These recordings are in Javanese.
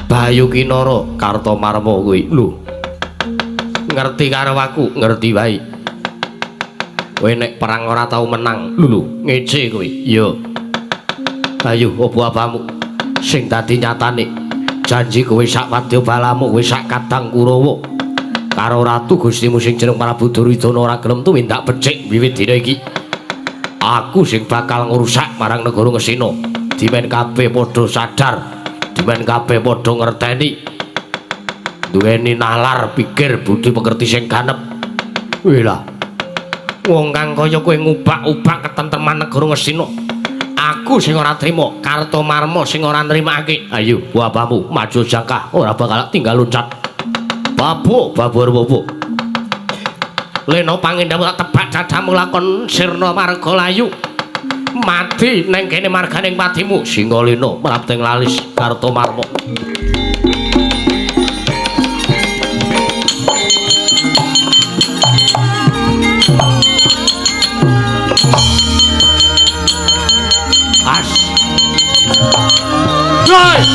Bayu Kinara Kartomarma kuwi. Lho. Ngerti karo aku, ngerti wae. Kowe nek perang ora tau menang. Lho lho, ngece kowe. Iya. Ayo opo apamu? Sing dadi nyatane janji kowe sak wadya balamu kowe sak kadang Kurawa. Karo ratu Gustimu sing jeneng Prabu Duryudana ora gelem tumindak becik wiwit dina iki. Aku sing bakal ngrusak marang negara Ngastina. Dimen kabeh padha sadar, dimen kabeh padha ngerteni. Duweni nalar, pikir, budi pekerti sing ganep. Wih lah. Wong kang kaya kowe ngubak-ubak ketentreman negara Ngastina. Aku sing ora trima, Kartomarma sing ora nrimake. Ayo, bapamu maju jangkah, ora bakal tinggal loncat. Babu, babu babu. Leno pangendamu tak tebak dadamu lakon sirna marga layu. Mati neng kene marganing patimu. Singalena mrapting lalis Kartomarma. As. Hei!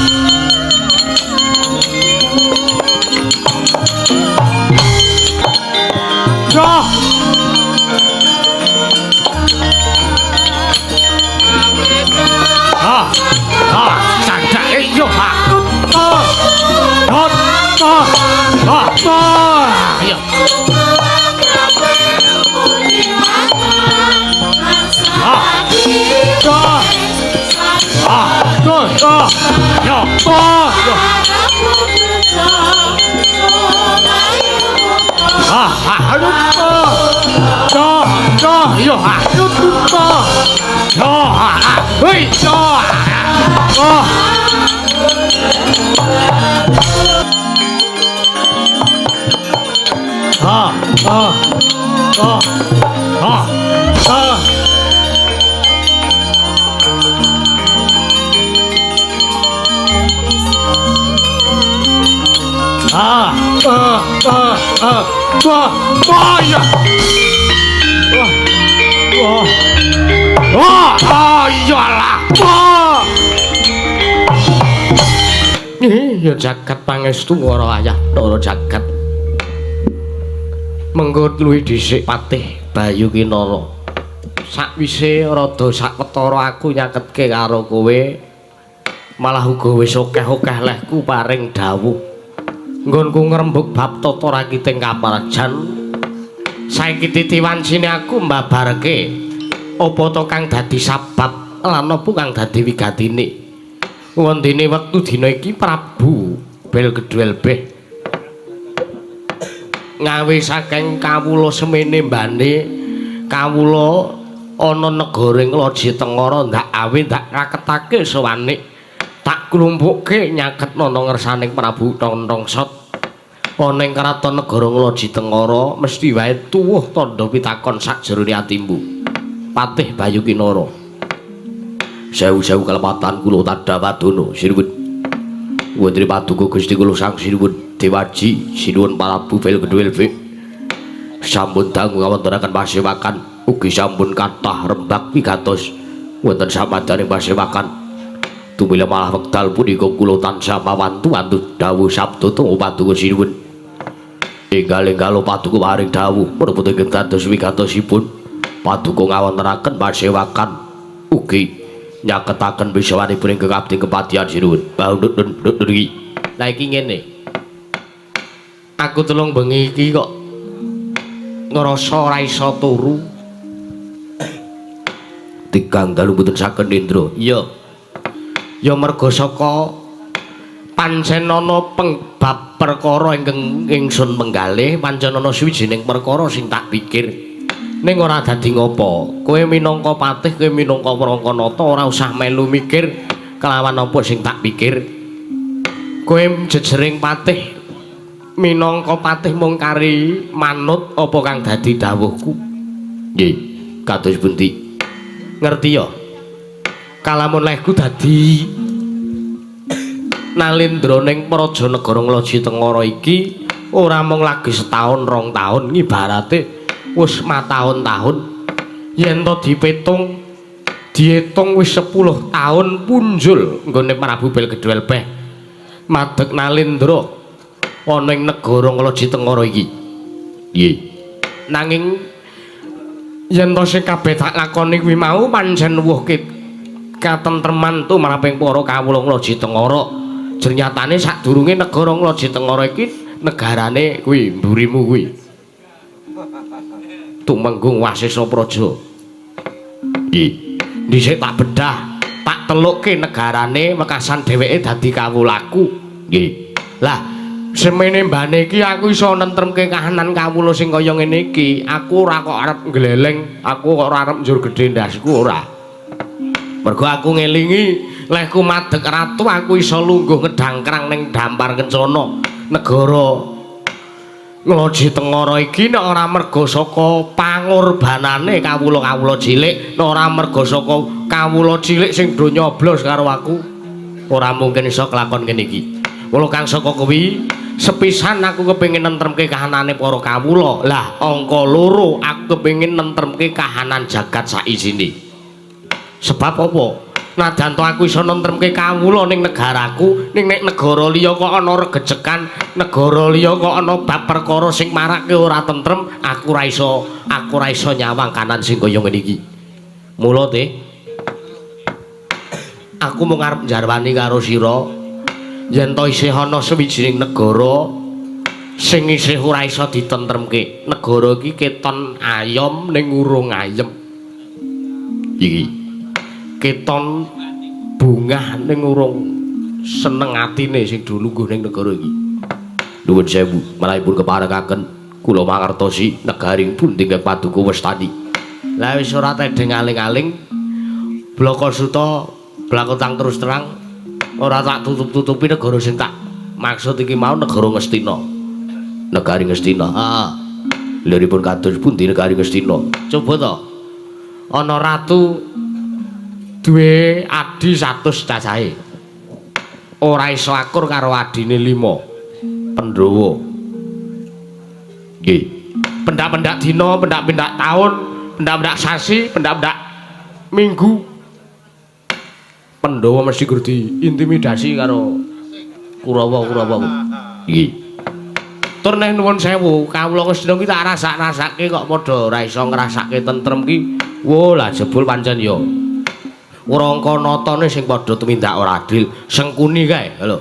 Yo. Ah, ah, sanjake yo ha. Ah. Ah, ah, ah, ah. Yo. Ah. Ah. Ah, ah, yo, ah, yo. Ah, ah, ah, ah, ah, yo, ah, ah, yo, ah, ah, hei, yo, ah, ah, ah, ah, ah, ah. Ah, ah, ah, ah, ah, ah, ya. Wah, wah, wah, ah, iyalah, wah. Ya jagat pangestu ngara ayah, Ndara jagat. Mengko luwih dhisik Patih Bayu Kinara. Sakwise rada sawetara aku nyaketke karo kowe, malah uga wis akeh-akeh lehku paring dawuh. Nggonku ngrembug bab tata rakiting kaparajan. Saiki titiwancine aku mbabarke apa to kang dadi sabab lan apa kang dadi wigatine. Wondene wektu dina iki Prabu Belgedwelbeh ngawe saking kawula semene mbane kawula ana negara ing Loji Tengara ndak awe ndak raketake sowane. Tak klumpukke nyaket ana ngersaning Prabu Tongtongsot. Ana ing kraton negara Ngloji Tengara mesti wae tuwuh tandha pitakon sakjerone atimu. Patih Bayu Kinara. Sewu-sewu kelepatan kula tadhawadana sinuwun. Wonten paduka Gusti kula Sang Sinuwun Dewaji Sinuwun Prabu Belgedwelbe. Sampun dangu ngawontenaken pasewakan ugi sampun kathah rembag wigatos wonten samadaning pasewakan. Tumila malah wekdal punika kula tansah mawantu-wantu dawuh sabda tunggu paduka sinuwun. Enggal-enggal paduka paring dawuh menapa ingkang dados wigatosipun paduka ngawontenaken pasewakan ugi nyaketaken pisawanipun ingkang abdi kepatihan sinuwun. Baundut-ndut iki. Lah iki ngene. Aku telung bengi iki kok ngrasa ora iso turu. Tigang dalu mboten saged nindra. Iya. Ya merga saka pancen ana bab perkara ingkang ingsun menggalih, pancen ana suwijining perkara sing tak pikir. Ning ora dadi ngopo, kowe minangka patih, kowe minangka Prangkanata ora usah melu mikir kelawan apa sing tak pikir. Kowe jejering patih minangka patih mung kari manut apa kang dadi dawuhku. Nggih, kados pundi? Ngerti ya? Kalamun lehku dadi nalindra ning praja negara Ngloji Tengara iki ora mung lagi setahun rong taun, ngibarate wis mataun-taun. Yen to dipitung diitung wis 10 taun punjul nggone Prabu Belgedwelbeh Madeg nalendra ana ing negara Nglaji Tengara iki. Nggih. Nanging yen to sing kabeh tak lakoni kuwi mau pancen wuhke katentreman tumraping para kawula Nglaji Tengara. Jernyatane sadurunge negara Nglaji Tengara iki negarane kuwi mburimu kuwi. Tumenggung Wasesa Praja. Nggih. Dhisik tak bedah, tak telukke negarane wekasan dheweke dadi kawulaku. Nggih. Lah, semene mbane iki aku iso nentremke kahanan kawula sing kaya ngene iki. Aku ora kok arep ngleleng, aku kok ora arep njur gedhe ndasku ora. Mergo aku ngelingi lehku madeg ratu aku iso lungguh ngedangkrang ning Dampar Kencana negara Nglaji Tengara iki nek ora merga saka pangorbanane kawula-kawula cilik, nek ora merga saka kawula cilik sing do nyoblos karo aku, ora mungkin iso kelakon ngene iki. Mula kang saka kuwi sepisan aku kepengin nentremke kahanane para kawula. Lah angka loro aku kepengin nentremke kahanan jagat saisine. Sebab apa? Najan to aku iso nentremke kawula ning negaraku, ning nek negara liya kok ana regejekan, negara liya kok ana bab perkara sing marake ora tentrem, aku ora iso nyawang kanan sing kaya ngene iki. Mula te aku mung arep njarwani karo sira yen to isih ana sawijining negara sing isih ora iso ditentremke. Negara iki keton ayom ning urung ayem. Iki keton bungah ning urung seneng atine sing do lungguh ning negara iki. Nuwun sewu, malahipun keparengaken kula mangertosi negaring pundi ingkang paduka wastani. Lah wis ora tedheng aling-aling Blaka Suta blakotang terus terang ora tak tutup-tutupi negara sing tak maksud iki mau negara Ngastina. Negari Ngastina. Heeh. Liripun kados pundi negari Ngastina? Coba to. Ana ratu duwe adi 100 cacahe. Ora iso akur karo adine 5. Pandhawa. Nggih. Pendak-pendak dina, pendak-pendak taun, pendak-pendak sasi, pendak-pendak minggu. Pandhawa mesti kudu diintimidasi karo Kurawa-Kurawa. Nggih. Tur neh nuwun sewu, kawula Ngastina ki tak rasak-rasake kok padha ora iso ngrasake tentrem ki. Wo lah jebul pancen ya. Wrangka natane sing padha tumindak ora adil, Sengkuni kae lho.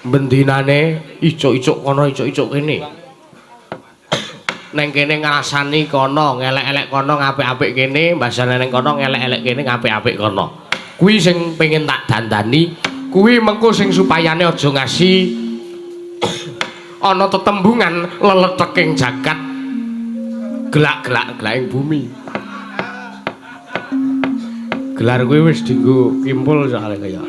Bendinane icuk-icuk kono icuk-icuk kene. Neng kene ngrasani kono, ngelek-elek kono, ngapik-apik kene, mbasane neng kono ngelek-elek kene, ngapik-apik kono. Kuwi sing pengen tak dandani, kuwi mengko sing supayane aja ngasi ana tetembungan leleteking jagat gelak-gelak gelaking bumi. Gelar kuwi wis dienggo kimpul soalé kaya.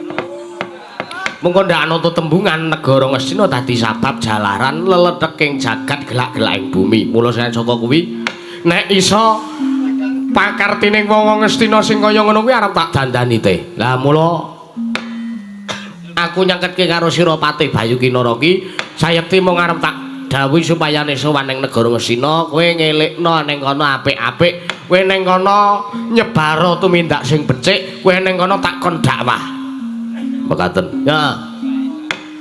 Mengko ndak ana tetembungan negara Ngastina dadi sabab jalaran leleteking jagat gelak-gelaking bumi. Mula saka kuwi nek iso pakartine wong-wong Ngastina sing kaya ngono kuwi arep tak dandani teh. Lah mula aku nyengketke karo sira Patih Bayu Kinara ki sayekti mung arep tak dawuhi supaya sowan ning negara Ngastina kowe ngelingno ning kono apik-apik, kowe ning kono nyebara tumindak sing becik, kowe ning kono tak kon dakwah. Mekaten. Ya.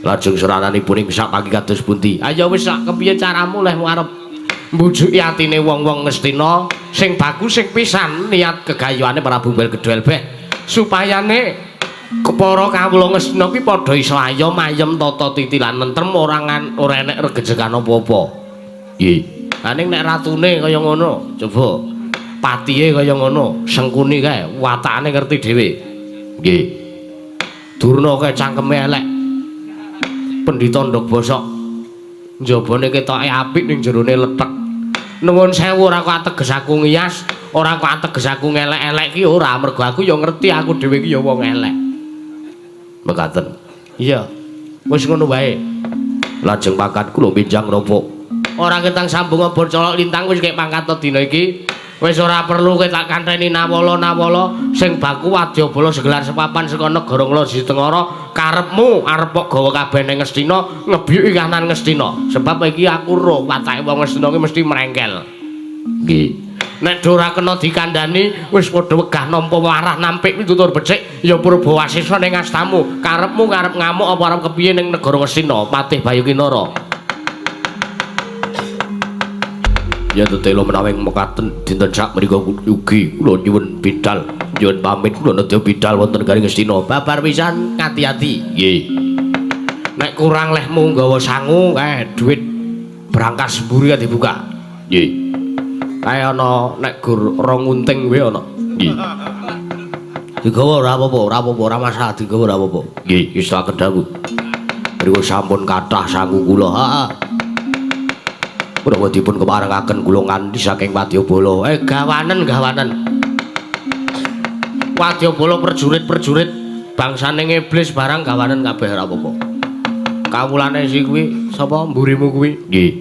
Lajeng serananipun ing sak pagi kados pundi? Ayo wis sak kepiye caramu leh arep mbujuki atine wong-wong Ngastina sing bagus sing pisan niat gegayuhane Prabu Belgedhelbeh supayane para kawula Ngastina ki padha iso ayom ayem tata titi lan tentrem ora ora enek regejekan apa-apa. Nggih. Lah ning nek ratune kaya ngono, coba patihe kaya ngono, Sengkuni kae watakane ngerti dhewe. Nggih. Durna kae cangkeme elek. Pendhita ndok bosok. Njabane ketoke apik ning jerone lethek. Nuwun sewu ora kok ateges aku ngiyas, ora kok ateges aku ngelek-elek ki ora, mergo aku ya ngerti aku dhewe ki ya wong elek. Mekaten. Iya. Wis ngono wae. Lajeng pangkat kula benjang napa? Ora ketang sambung obor colok lintang wis kek pangkat dina iki. Wis ora perlu kowe tak kantheni nawala-nawala sing baku wadyabala segelar sepapan saka negara Nglaji Tengara karepmu arep kok gawa kabeh ning Ngastina ngebyuki kahanan Ngastina. Sebab iki aku roh watake wong Ngastina ki mesti mrengkel. Nggih. Nek ora kena dikandhani wis padha wegah nampa warah nampik pitutur becik ya Purba Wasesa ning astamu. Karepmu karep ngamuk apa arep kepiye ning negara Ngastina Patih Bayu Kinara. Ya tetela menawi mekaten dinten sak menika ugi kula nyuwun bidal, nyuwun pamit kula nedya bidal wonten garing Ngastina. Babar pisan ngati-ati. Nggih. Nek kurang lehmu nggawa sangu kae dhuwit brangkas mburi dibuka. Nggih. Kae ana nek gur rong unting kuwi ana. Nggih. Digawa ora apa-apa, ora apa-apa, ora masalah digawa ora apa-apa. Nggih, istaken dawuh. Mriku sampun kathah sangu kula. Heeh. Menawa dipun keparengaken kula nganti saking Wadyabala. Gawanen, gawanen. Wadyabala prajurit-prajurit bangsane iblis barang gawanen kabeh ora apa-apa. Kawulane si kuwi sapa mburimu kuwi? Nggih.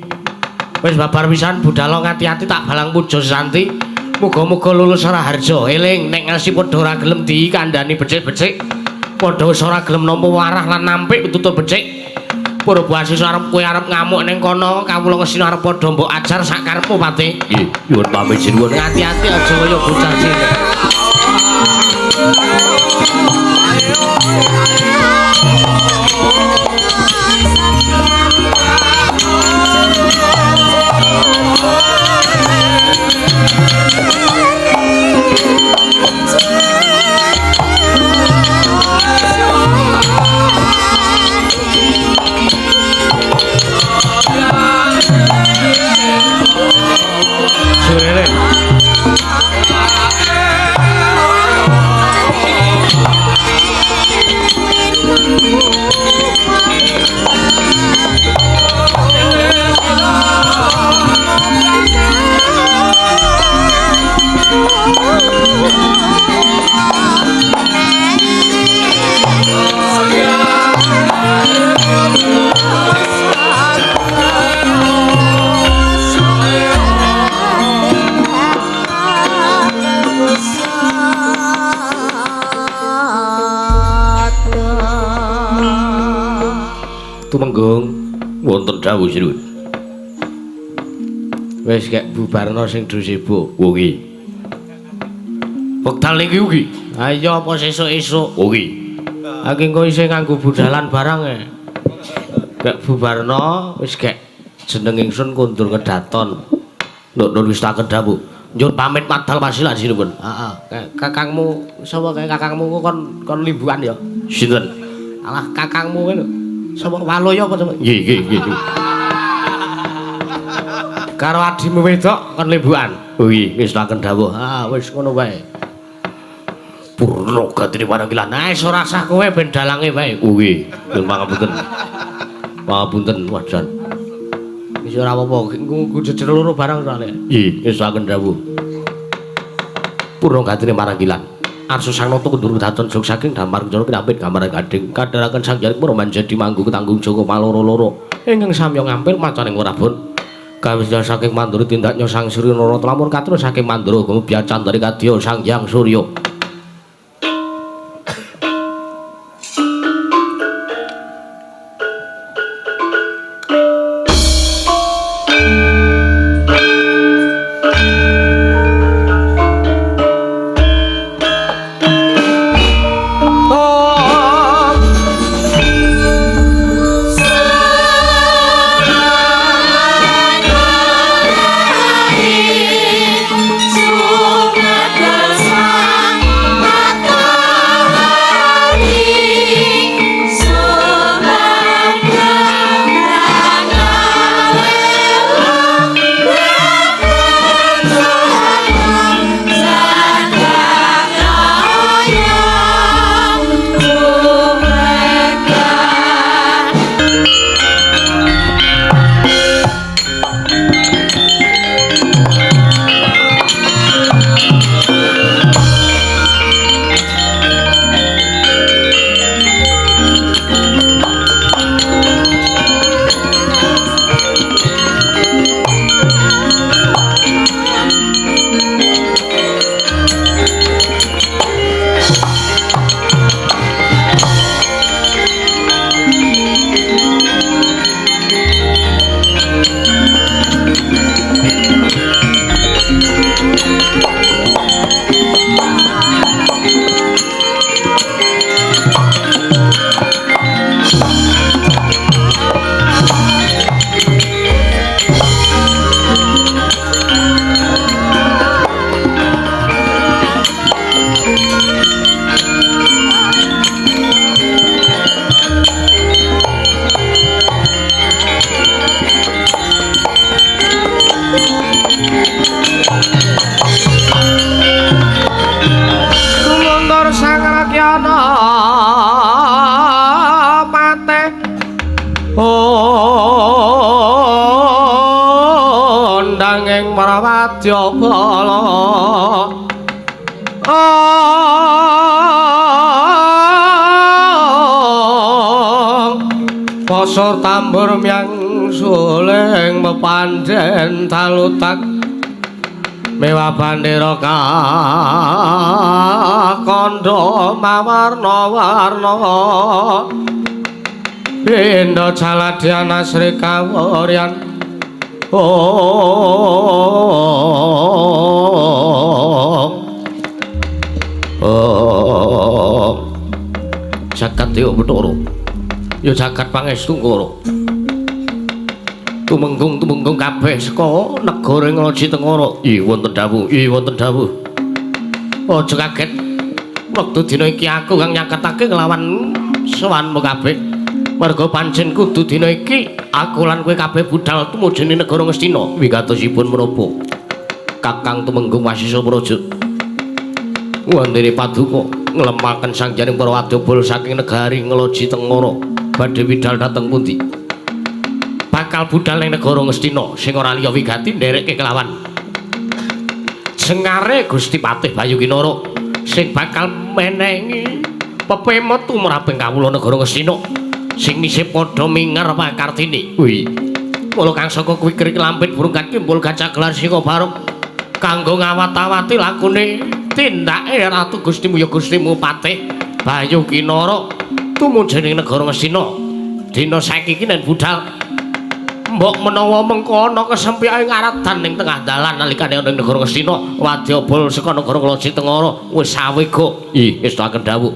Wis babar pisan budala ngati-ati tak balang puja santi. Muga-muga lulus raharja. Eling nek ngasi padha ora gelem dikandhani becik-becik. Padha wis ora gelem nampa warah lan nampik pitutur becik. Purba Asisa arep kowe arep ngamuk ning kono, kawula Ngastina arep padha mbok ajar sak karepmu Patih. Nggih, nyuwun pamit sinuwun. Ngati-ati aja kaya bocah cilik. Surene. Tumenggung wonten dawuh sinuwun. Wis kek bubarno sing do sibuk. Nggih. Wekdal niki ugi. Ha iya apa sesuk-esuk? Nggih. Aku engko isih nganggo budalan barang e. Kek bubarno wis kek jeneng ingsun kondur kedaton. Nduk wis tak dawuh. Nyuwun pamit madal wasilah sinuwun. Heeh. Kakangmu sapa kae kakangmu kon kon limbukan ya? Sinten? Alah kakangmu kuwi lho. Sapa Waloyo apa sapa? Nggih, nggih, nggih. Karo adimu wedok kon limbukan. Oh nggih, wis laken dawuh. Ah, wis ngono wae. Purna gatine warangkilan. Nah, wis ora sah kowe ben dalange wae. Oh nggih, nyuwun pangapunten. Pangapunten wajan. Wis ora apa-apa, nggo jejer loro barang soalé. Nggih, wis laken dawuh. Purna gatine warangkilan. Arsa sang nata kundur daton jog saking damar kencana kinapit gambar gading kadharaken sang jarik para manjadi manggung tanggung joko maloro-loro ingkang samya ngampil macaning warabun kawis saking mandura tindaknya sang Sri Narata lamun katrus saking mandura gumebya candari kadya sang Hyang Surya. Sumedang Ondang ing prawadya bala Pasor tambur myang suling mepandhen talutak mewah bandera kakandha mawarna-warna Benda jaladyan asri kawuryan Oh Jagat Dewa Bathara ya jagat pangestu Ngara tumenggung-tumenggung kabeh saka negara Nglaji Tengara. Ih wonten dawuh, ih wonten dawuh. Aja kaget. Wektu dina iki aku kang nyaketake nglawan sowanmu kabeh. Merga pancen kudu dina iki aku lan kowe kabeh budal tumuju ning negara Ngastina. Wigatosipun menapa? Kakang Tumenggung Wasisa Praja. Wondene paduka nglemaken Sang Jaring para wadyabala saking negari Nglaji Tengara badhe widal dhateng pundi? Bakal budal ning negara Ngastina sing ora liya wigati nderekke kelawan jengare Gusti Patih Bayu Kinara sing bakal menengi pepemot tumraping kawula negara Ngastina sing isih padha mingar pakartini. Kuwi mula kang saka kuwi krik lampit burung kimpul gajah gelar sika baruk kanggo ngawat-awati lakune tindake Ratu Gustimu ya Gustimu Patih Bayu Kinara tumuju ning negara Ngastina. Dina saiki iki nen budal mbok menawa mengko ana kesempyake ngaradan ning tengah dalan nalikane ana ing negara Ngastina wadyabala saka negara Nglaji Tengara wis sawega. Ih estuaken dawuh.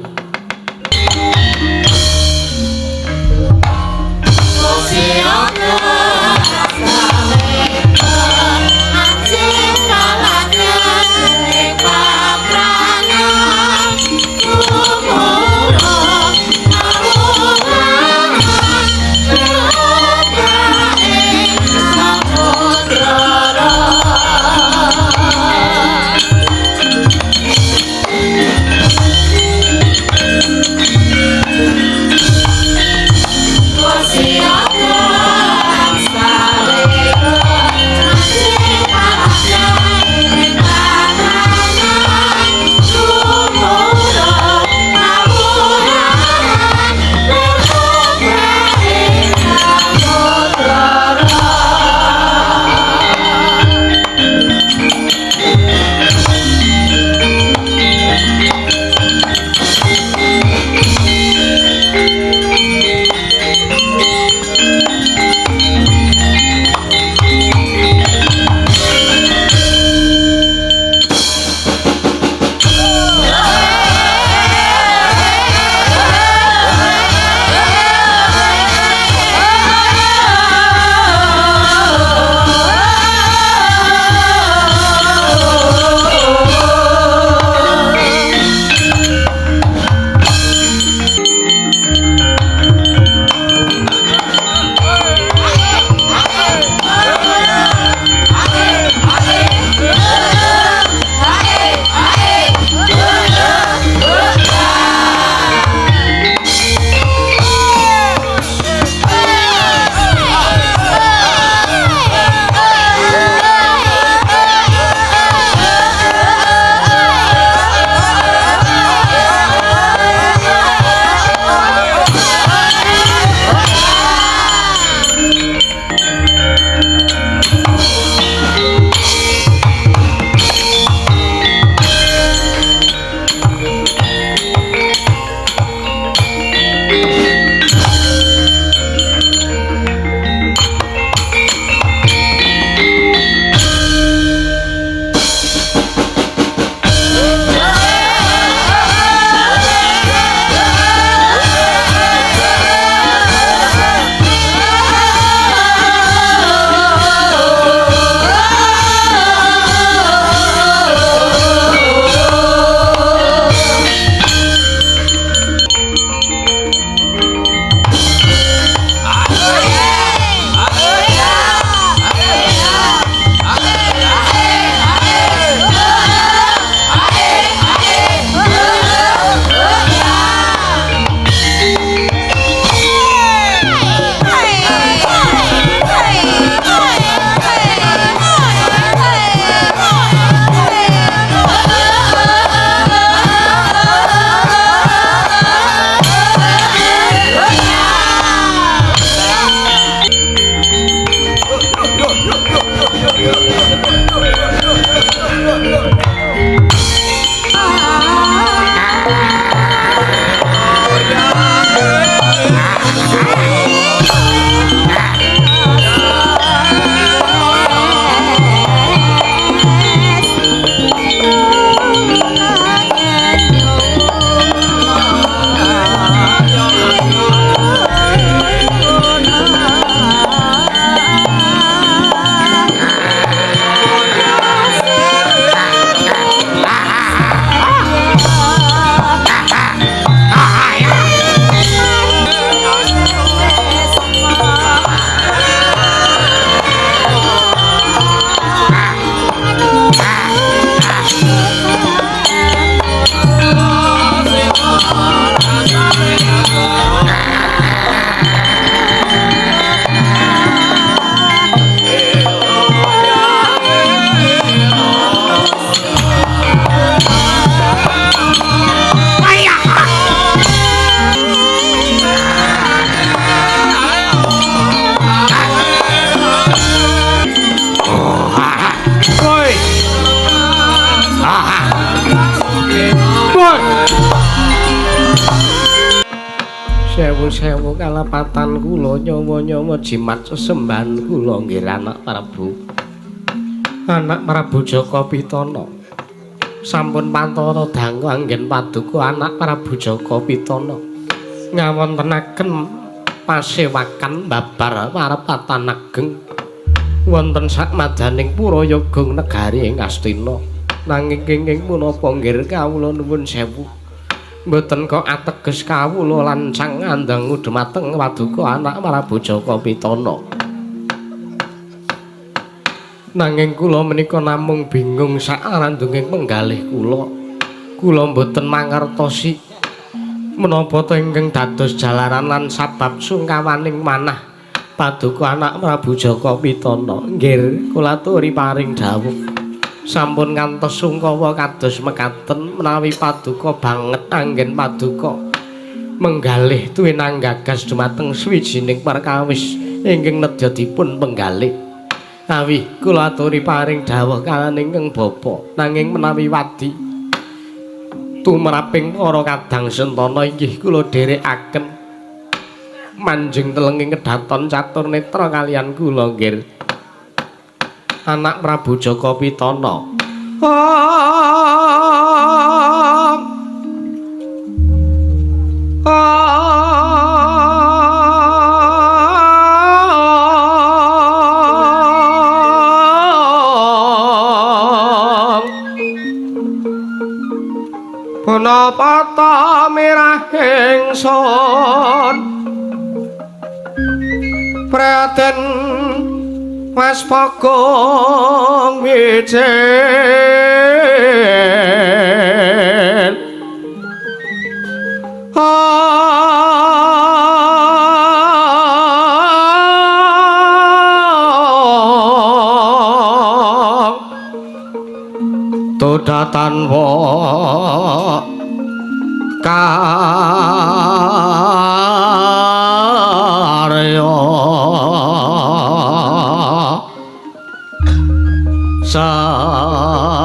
Sewu kalapatan kula nyawa-nyawa jimat sesembahan kula nggih anak Prabu. Anak Prabu Jaka Pitana. Sampun pantara dangu anggen paduka anak Prabu Jaka Pitana. Ngawontenaken pasewakan babar parepatan ageng wonten sakmadaning pura yoga negari ing Astina. Nanging kenging punapa nggih kawula nuwun sewu. Mboten kok ateges kawula lancang ngandang dumateng paduka anak Prabu Jaka Pitana. Nanging kula menika namung bingung sakrandunging penggalih kula. Kula mboten mangertosi menapa ta ingkang dados jalaran lan sabab sungkawaning manah paduka anak Prabu Jaka Pitana. Nggih, kula aturi paring dawuh. Sampun ngantos sungkawa kados mekaten menawi paduka banget anggen paduka menggalih tuwinang gagas dumateng swijining perkawis ingkang nedya dipun penggalih. Awih kula aturi paring dawuh kaliyan ingkang bapa, nanging menawi wadi tumraping para kadang sentana inggih kula dherekaken manjing telenging kedaton catur netra kaliyan kula nggih. Anak Prabu Jaka Pitana. Punapa ta mirah ingsun Praden Mas Pogong Wijen Todatan wa karya sangkang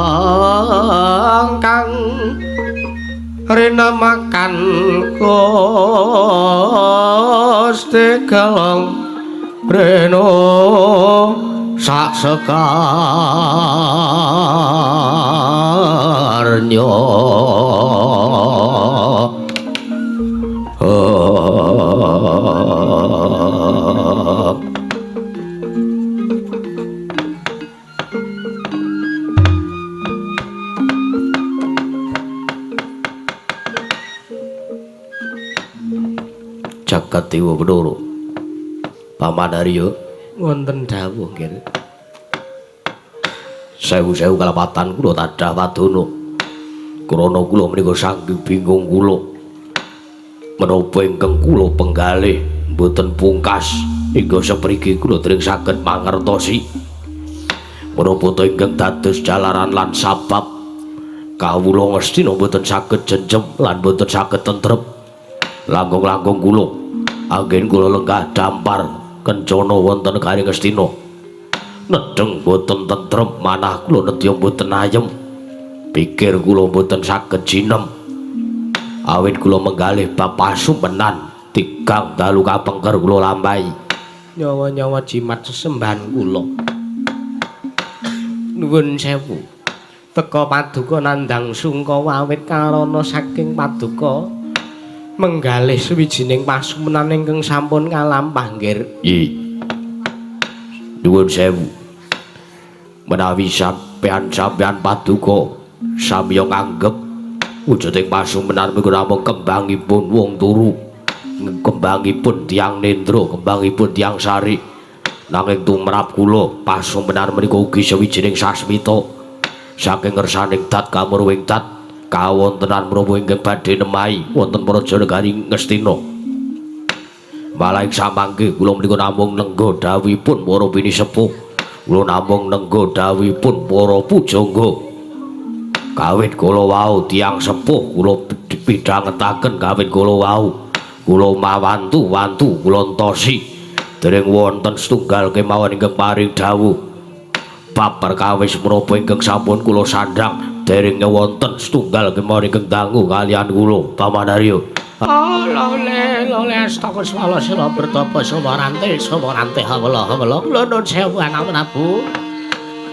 rinemakan Gusti Gelong Reno sak sekarnya. Jagat Dewa Bathara Paman Arya wonten dawuh nggih. Sewu-sewu kalepatan kula tadah padana. Krana kula menika saking bingung kula. Menapa ingkang kula penggalih mboten pungkas hingga sepriki kula dereng saged mangertosi. Menapa ta ingkang dados jalaran lan sabab kawula ngestina mboten saged jenjem lan mboten saged tentrem. Langkung-langkung kula anggen kula lenggah dampar kencana wonten negari Ngastina. Nedheng boten tentrem, manah kula nedya boten ayem. Pikir kula boten saged jinem. Awit kula menggalih bab pasumenan tigang dalu kapengker kula lampahi. Nyawa-nyawa jimat sesembahan kula. Nuwun sewu. Teka paduka nandhang sungkawa awit karana saking paduka menggalih suwijining pasumenan ingkang sampun kalampah nggih. Nggih. Nuwun sewu. Menawi sampeyan-sampeyan paduka samiya nganggep wujuding pasumenan menika namung kembangipun wong turu, kembangipun tiyang nendra, kembangipun tiyang sari. Nanging tumrap kula pasumenan menika ugi sawijining sasmita saking ngersaning dat kamurwing dat kawontenan menapa ingkang badhe nemahi wonten praja negari Ngastina. Malah ing samangke kula menika namung nengga dawuhipun para pinisepuh, kula namung nengga dawuhipun para pujangga. Kawit kula wau tiyang sepuh kula pidhangetaken kawit kula wau kula mawantu-wantu kula entosi dereng wonten setunggal kemawon ingkang paring dawuh bab perkawis menapa ingkang sampun kula sandhang dereng wonten setunggal kemawon ingkang dangu kaliyan kula Paman Arya. Oh, lole, lole astaka swala sila bertapa samarante, samarante hawala hawala. Kula nuwun sewu anak Prabu.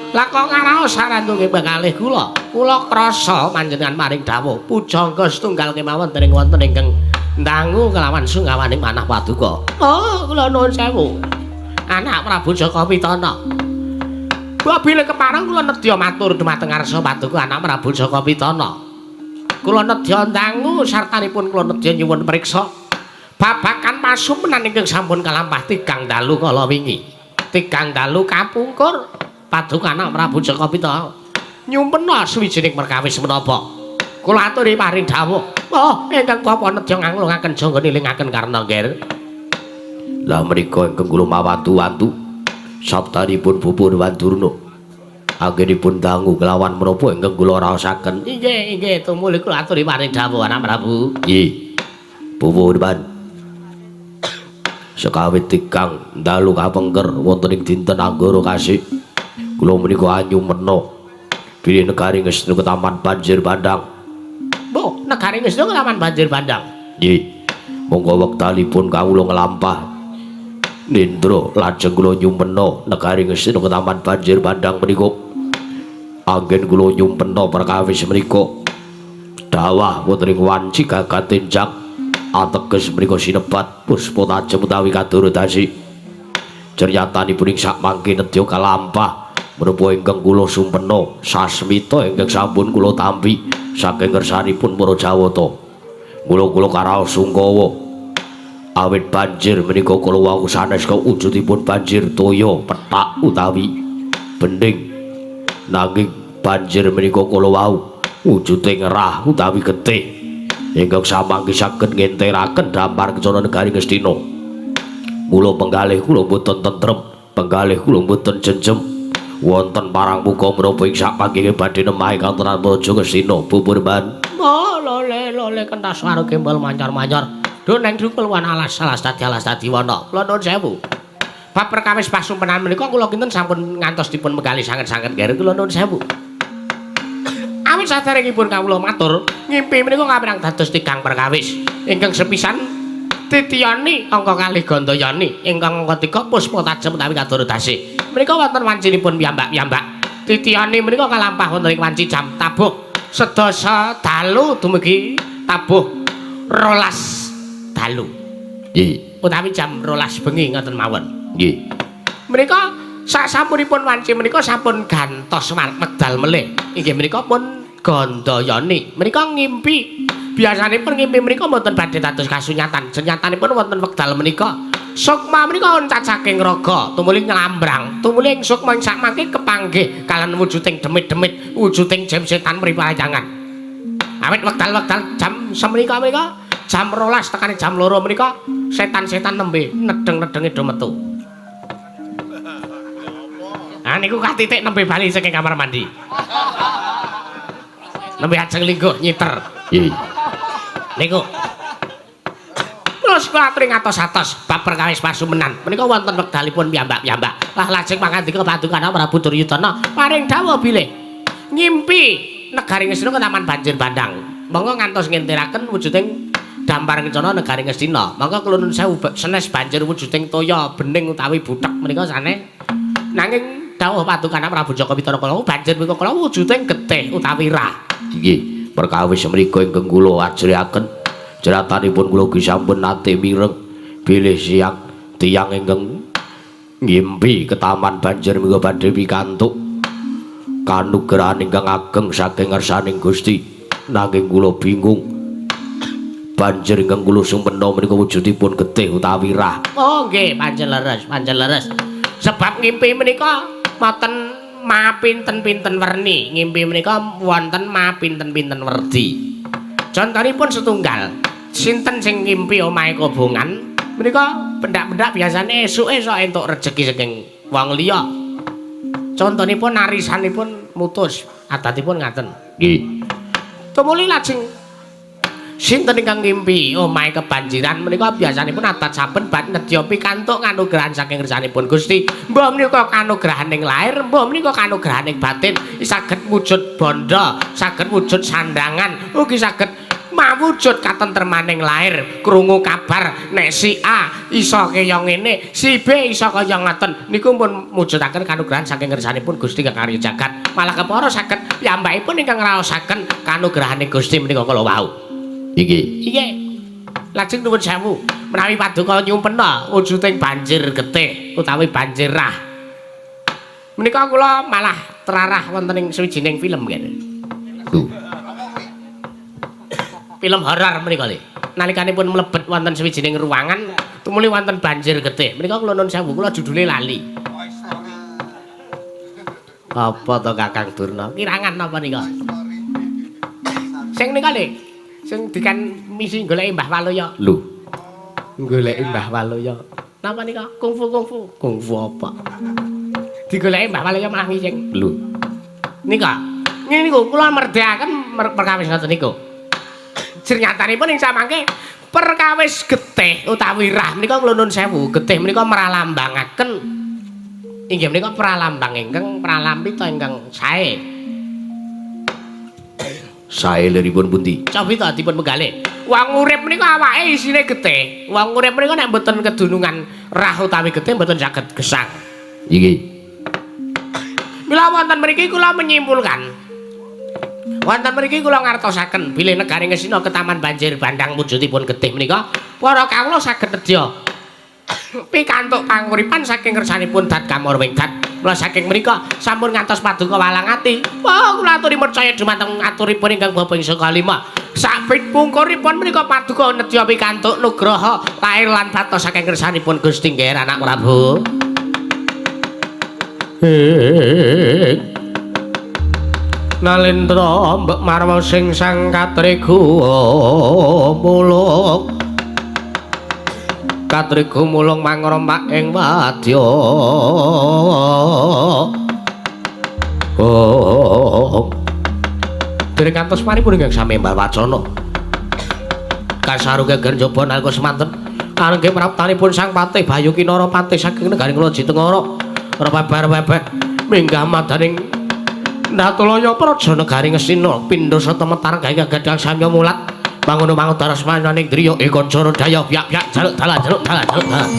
Lah kok ngaraos sarandunge kalih kula. Kula krasa panjenengan paring dawuh pujangga setunggal kemawon dening wonten ingkang ndangu kelawan sungkawaning manah paduka. Oh, kula nuwun sewu. Anak Prabu Jaka Pitana. Kula bilih kepareng kula nedya matur dumateng ngarsa paduka anak Prabu Jaka Pitana. Kula nedya ndangu sartanipun kula nedya nyuwun priksa babagan pasumenan ingkang sampun kalampah tigang dalu kala wingi. Tigang dalu kapungkur paduka anak Prabu Jaka Pitana nyumpena suwijining perkawis menapa. Kula aturi paring dawuh. Oh, ingkang bapa nedya nganglungaken jangga nilingaken karna nggih. Lah menika ingkang kula mawantu-wantu sabdanipun Bupur Wandurna. Anggenipun dangu kelawan menapa ingkang kula raosaken. Inggih, inggih, tumuli kula aturi paring dawuh anak Prabu. Nggih. Purban. Sekawit tigang dalu kapengker wonten ing dinten Anggara Kasih. Kula menika anyumena bilih negari Ngastina ketaman banjir bandang. Mbah, negari Ngastina ketaman banjir bandang. Nggih. Monggo wektalipun kawula nglampah nindra lajeng kula nyumpena negari Ngastina ketaman banjir bandang menika. Anggen kula nyumpena perkawis menika dawah wonten ing wanci gagat tenjang ateges menika sinebat puspa tajem utawi kaduradasi. Ceryatanipun ing sakmangke nedya kalampah menapa ingkang kula sumpena sasmita ingkang sampun kula tampi saking ngersanipun para Jawata. Mula kula karaos sungkawa awit banjir menika kala wau sanes wujudipun banjir toya pethak utawi bening, nanging banjir menika kala wau wujude ngerah utawi getih ingkang samangke saged ngenteraken dampar kencana negari Ngastina. Mula penggalih kula mboten tentrem, penggalih kula mboten jenjem. Wonten parang muka menapa ing sakmangke badhe nemahi kawontenan Praja Ngastina Purban. Oh, lole lole kentas swara gembol mancar-mancar. Duh neng dukul wan alas alas dadi alas dadi wana. Kula nuwun sewu. Bab perkawis pasumpenan menika kula kinten sampun ngantos dipun menggali sanget-sanget nggih. Kula nuwun sewu. Awit saderengipun kawula matur, ngimpi menika kapirang dados tigang perkawis. Ingkang sepisan Titiyani angka kalih Gandayani, ingkang angka tiga Puspa Tajem utawi Kaduradasi. Menika wonten wancinipun piyambak-piyambak. Titiyani menika kalampah wonten ing wanci jam tabuh sedasa dalu dumugi tabuh 12 dalu. Nggih. Utawi jam 12 bengi ngoten mawon. Nggih. Menika sasampunipun wanci menika sampun gantos wekdal melih. Inggih menika pun Gandayani. Menika ngimpi. Biasanipun ngimpi menika mboten badhe dados kasunyatan. Senyatanipun wonten wekdal menika sukma menika oncat saking raga, tumuli nglambrang, tumuli ing sukma ing sakmangke kepanggih kalian wujuding demit-demit, wujuding jam setan mripayangan. Awit wekdal-wekdal jam semenika menika jam 12 tekane jam 2 menika setan-setan nembe nedeng-nedenge do metu. Ah niku katitik nembe bali saking kamar mandi. Nembe ajeng lingguh nyiter. Nggih. Niku. Terus kula aturi ngatos-atos bab perkawis pasumenan. Menika wonten wekdalipun piyambak-piyambak. Lah lajeng pangandika paduka Prabu Duryudana paring dawuh bilih ngimpi negari Ngastina ketaman banjir bandang. Monggo ngantos ngenteraken wujuding dampar kencana negari Ngastina. Monggo kula nuwun sewu senes banjir wujuding toya bening utawi buthek menika sanes. Nanging dawuh paduka Prabu Jaka Pitana kala banjir menika kala wujuding getih utawi rah. Nggih. Perkawis menika ingkang kula ajriaken jeratanipun kula ugi sampun nate mireng bilih siang tiyang ingkang ngimpi ketaman banjir menika badhe pikantuk kanugrahan ingkang ageng saking ngersaning Gusti. Nanging kula bingung banjir ingkang kula sumpena menika wujudipun getih utawi rah. Oh nggih, pancen leres, pancen leres. Sebab ngimpi menika mboten mapinten-pinten werni, ngimpi menika wonten mapinten-pinten werdi. Contonipun setunggal, sinten sing ngimpi omahe kobongan menika pendak-pendak biasane esuke sok entuk rejeki saking wong liya. Contonipun arisanipun mutus, adatipun ngaten. Nggih. Tumuli lajeng sinten ingkang ngimpi omahe kebanjiran menika biasanipun adat saben bab nedya pikantuk kanugrahan saking ngersanipun Gusti. Mbah menika kanugrahaning lair, mbah menika kanugrahaning batin, saged wujud bondo, saged wujud sandangan, ugi saged mawujud Pamujud katentremaning lair, krungu kabar nek si A iso kaya ngene, si B iso kaya ngoten. Niku pun mujudaken kanugrahan saking ngersanipun Gusti kang karya jagat. Malah kepara saged piyambakipun ingkang ngraosaken kanugrahane Gusti menika kala wau. Inggih. Inggih. Lajeng nuwun sewu, menawi paduka nyumpena wujuding banjir getih utawi banjir rah. Menika kula malah terarah wonten ing sawijining film kene. Lho. Film horor menika lho. Nalikanipun mlebet wonten sawijining ruangan, tumuli wonten banjir getih. Menika kula nuwun sewu, kula judule lali. Apa to Kakang Durna? Kirangan napa nika? Sing nika lho, sing dikan misi goleki Mbah Waluya. Lho. Goleki Mbah Waluya. Napa nika? Kungfu kungfu. Kungfu apa? Digoleki Mbah Waluya malah ngising. Lho. Nika. Ngene niku kula merdekaken perkawis ngoten niku. Jernyatanipun ing samangke perkawis getih utawi rah menika kula nuwun sewu, getih menika meralambangaken inggih menika pralambang ingkang pralampita ingkang sae. Sae liripun pundi? Cobi ta dipun penggalih. Wong urip menika awake isine getih. Wong urip menika nek mboten kedunungan rah utawi getih mboten saged gesang. Inggih. Mila wonten mriki kula menyimpulkan. Wonten mriki kula ngartosaken bilih negari Ngastina ketaman banjir bandang wujudipun getih menika para kawula saged nedya pikantuk panguripan saking kersanipun Dat Kamorwing Dat. Mula saking mriku sampun ngantos paduka walang ati. Wah, kula aturi percaya dumateng aturipun ingkang Bapa ing saka lima. Sabit pungkuripun menika paduka nedya pikantuk nugraha lair lan batos saking kersanipun Gusti Ngger Anak Prabu. Nalendra mbek marwa sing sang katrigu mulung. Katrigu mulung mangrompak ing wadya. Oh. Dereng kantos paripun ingkang sami embal wacana. Kasaru geger njaba nalika semanten angge praptanipun Sang Patih Bayu Kinara Patih saking negari Kloji Tengara. Rebeber-rebeh minggah madaning Natulaya praja negari Ngastina pindha sata metar gawe gagadang samya mulat mangono mangudara semananing driya eka cara daya byak-byak jaluk dalan jaluk dalan jaluk dalan.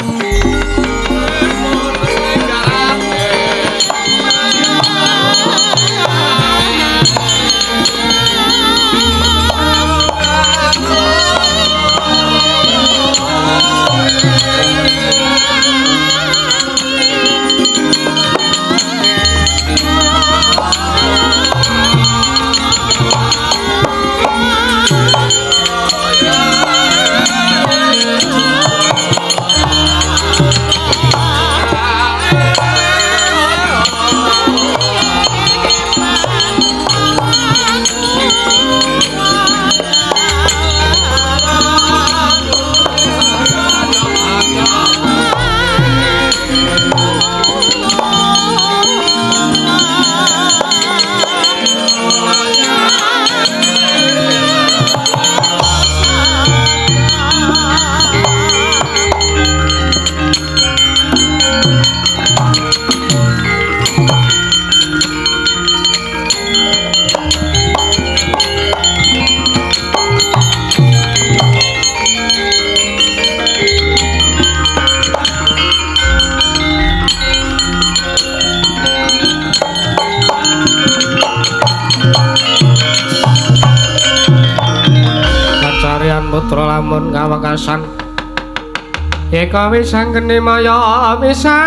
Putra lamun kawekasan eka wisanggeni maya wisanggeni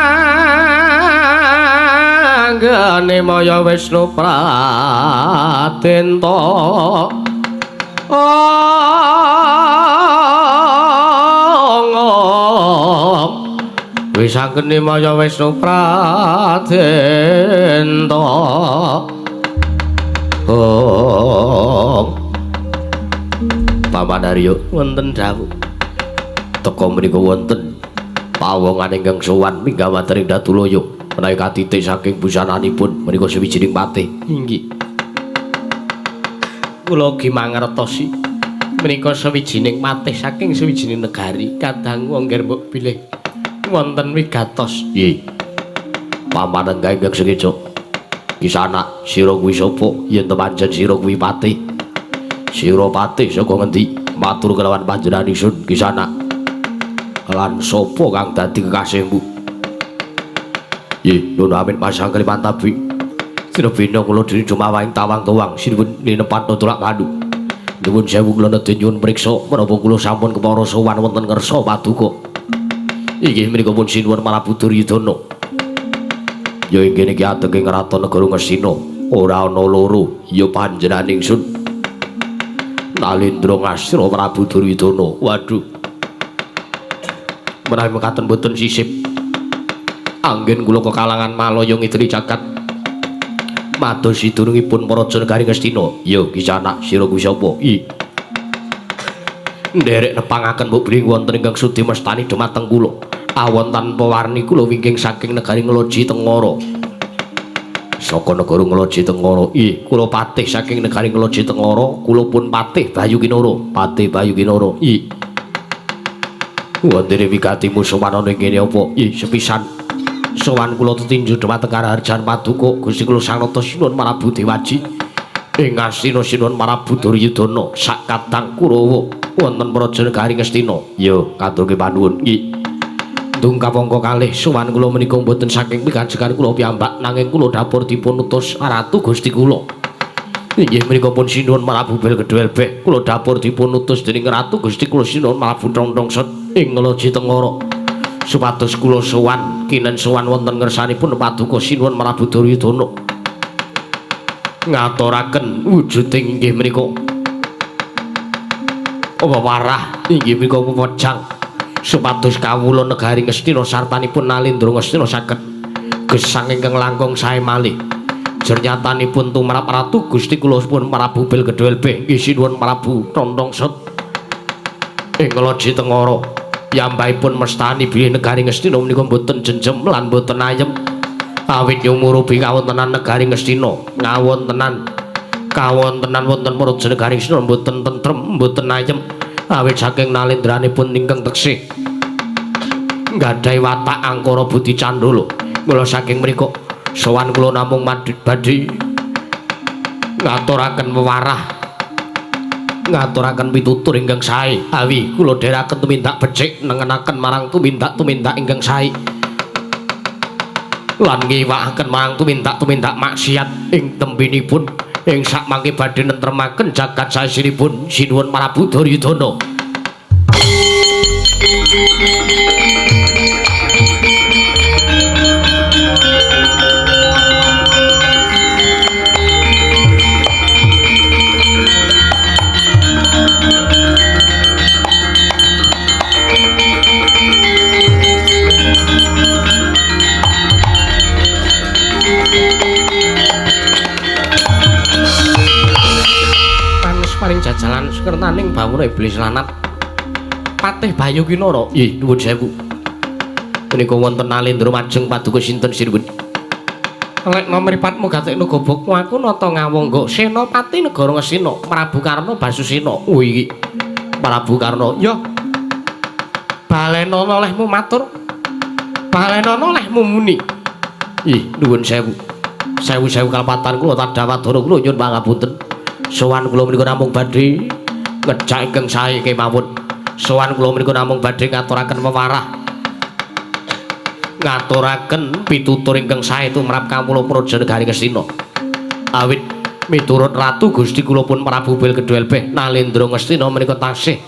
maya Wisnu Pradenta. Wisanggeni maya Wisnu Pradenta. Oh. Paman Arya wonten dawuh teka mriku wonten pawongan ingkang sowan minggah wonten ing Datulaya menawi katitik saking busananipun menika sawijining patih. Inggih. Kula ugi mangertosi menika sawijining patih saking sawijining negari kadang wong ngger mbok bilih wonten wigatos. Nggih. Paman enggah ingkang sengeja. Kisana sira kuwi sapa yen pancen sira kuwi patih? Sira patih saka ngendi? Matur kelawan panjenengan ingsun Kisana. Lan sapa kang dadi kekasihmu? Nggih, nuwun amit masang kalimantabi. Sinebina kula dene jumawaing tawang-tawang sinuwun linepat tulak mandu. Nuwun sewu kula nedhi nyuwun priksa menapa kula sampun kepara sowan wonten ngersa paduka. Inggih menika pun sinuwun Prabu Duryudana. Ya inggih niki ateke kraton negara Ngastina ora ana loro ya panjenengan ingsun Nalendra Ngastina Prabu Duryudana. Waduh. Menawi mekaten boten sisip anggen kula kekalangan malaya ngidri jagat mados sidurungipun para negari Ngastina. Ya Kisana sira kuwi sapa? I. Nderek nepangaken mbok bring wonten ingkang sudi mestani dhumateng kula. Awon tanpa warni kula wingking saking negari Ngloji Tengara. Saka negara Ngloji Tengara. Ih, kula patih saking negari Ngloji Tengara, kula pun patih Bayu Kinara. Patih Bayu Kinara. Ih. Wonten wigati musuhan ana ing kene apa? Ih, sepisan sowan kula tetinju dhumateng karaharjan paduka Gusti kula Sang Nata Sinuwun Prabu Dewaji. Ing Ngastina Sinuwun Prabu Duryudana sak kadang Kurawa wonten praja negari Ngastina. Ya, katurke panuwun. Nggih. Dungkap angka kalih sowan kula menika mboten saking pikanjegan kula piyambak nanging kula dapur dipun utus Ratu Gusti kula. Inggih menika pun Sinuwun Prabu Belgedhelbeh kula dapur dipun utus dening Ratu Gusti kula Sinuwun Prabu Thongthongsot ing Ngloji Tengara. Supados kula sowan kinen sowan wonten ngersanipun paduka Sinuwun Prabu Duryudana. Ngaturaken wujuding inggih menika wewarah inggih menika wejang supados kawula negari Ngastina sartanipun Nalendra Ngastina saged gesang ingkang langkung sae malih. Jernyatanipun tumrap Ratu Gusti kula pun Prabu Belgedhelbeh inggih Sinuwun Prabu Thongthongsot ing Ngloji Tengara. Piyambakipun mestani bilih negari Ngastina menika mboten jenjem lan mboten ayem awit nyumurupi kawontenan negari Ngastina ngawontenan kawontenan wonten praja negari Ngastina mboten tentrem mboten ayem awit saking nalendranipun ingkang teksih nggadahi watak angkara budi candala. Mula saking mriku sowan kula namung badhe ngaturaken wewarah ngaturaken pitutur ingkang sae awi kula dherekaken tumindak becik nengenaken marang tumindak-tumindak ingkang sae lan ngiwakaken marang tumindak-tumindak maksiat ing tembinipun ing sakmangke badhe nentremaken jagat saesinipun Sinuwun Prabu Duryudana. Paring jajalan sekertaning bawura iblis lanat Patih Bayu Kinara. Nggih, nuwun sewu. Menika wonten Nalendra majeng paduka sinten sinuwun? Lekna mripatmu gatekno gobokmu aku nata ngawangga Senopati negara Ngastina Prabu Karna Basusena. Oh iki Prabu Karna. Ya. Balenono olehmu matur. Balenono olehmu muni. Ih, nuwun sewu. Sewu-sewu kalepatan kula tadhawadana kula nyuwun pangapunten. Sowan kula menika namung badhe ngejak ingkang sae kemawon. Sowan kula menika namung badhe ngaturaken wewarah. Ngaturaken pitutur ingkang sae tumrap kawula praja negari Ngastina. Awit miturut Ratu Gusti kula pun Prabu Belgedhelbeh Nalendra Ngastina menika taksih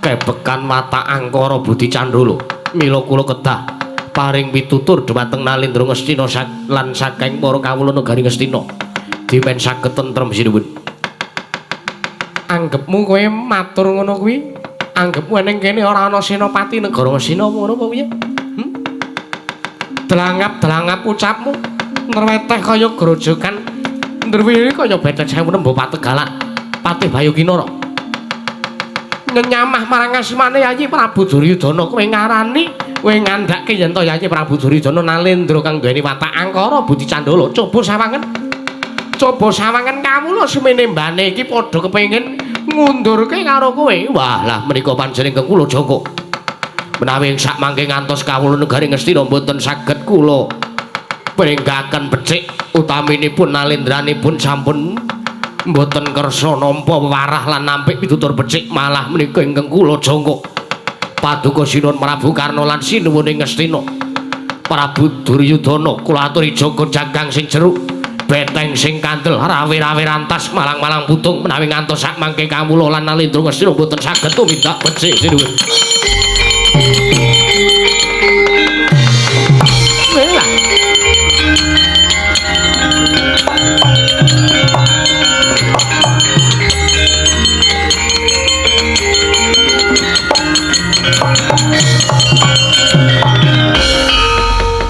kebekan watak angkara budi candala. Mila kula kedah paring pitutur dhumateng Nalendra Ngastina lan saking para kawula negari Ngastina. Dimen saged tentrem sinuwun. Anggepmu kowe matur ngono kuwi? Anggepmu ning kene ora ana senopati negara Ngastina ngono apa piye? Delangap-delangap ucapmu nrweteh kaya grojokan ndrwiri kaya betet sewu nembo pategalan Patih Bayu Kinara. Nyenyamah marang asmane Yayi Prabu Duryudana kowe ngarani kowe ngandhake yen to Yayi Prabu Duryudana Nalendra kang duweni watak angkara budi candala. Coba sawangen. Coba sawangen kawula semene mbane iki padha kepengin ngundurke karo kowe. Wah lah menika panjenengan kula jangka. Menawi sak mangke ngantos kawula negari Ngastina mboten saged kula pringgaken becik utaminipun nalendranipun sampun Mboten kersa nampa wewarah lan nampik pitutur becik malah menika ingkang kula jangka. Paduka Sinuwun Prabu Karna lan sinuwune Ngastina. Prabu Duryudana kula aturi jaga jagang sing jeruk, beteng sing kandel, rawe-rawe rantas malang-malang putung menawi ngantos sak mangke kawula lan Nalendra Ngastina mboten saged tumindak becik sinuwun. Welah.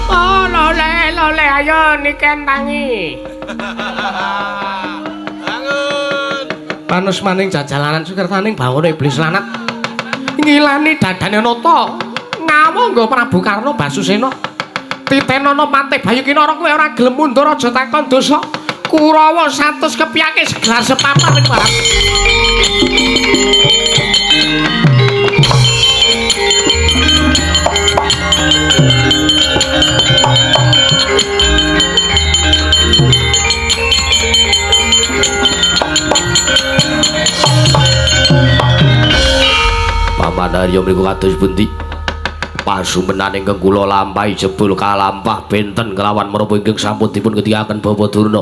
Oh, lole, lole, ayo niken tangi. Bangun. Panus maning jajalanan sukertaning bawana iblis lanat. Ngilani dadane nata. Ngawangga Prabu Karna Basusena. Titenana Patih Bayu Kinara kowe ora gelem mundur aja takon dosa. Kurawa 100 kepiyake segelar sepapat ing barang. Paman Arya mriku kados pundi? Pasumenan ingkang kula lampahi jebul kalampah benten kelawan menapa ingkang sampun dipun ngendikaken Bapak Durna.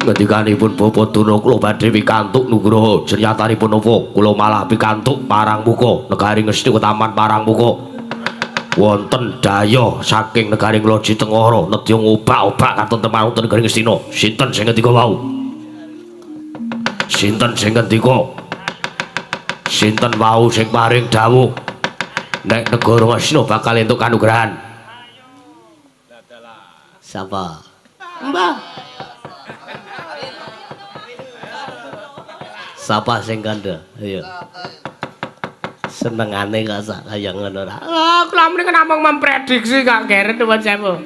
Ngendikanipun Bapak Durna kula badhe pikantuk nugroho. Jenyatanipun napa? Kula malah pikantuk parang muka negari Ngastina Taman Parang Muka. Wonten daya saking negari Loji Tengara nedya ngobak-obak katenteman wonten negari Ngastina. Sinten sing ngendika wau? Sinten sing ngendika? Sinten wau sing paring dawuh nek negara Ngastina bakal entuk kanugrahan? Sapa? Mbah. Sapa sing kandha? Ayo. Senengane kok sak kaya ngono ra. Ah, kula menika namung memprediksi kok Geret nuwun sewu.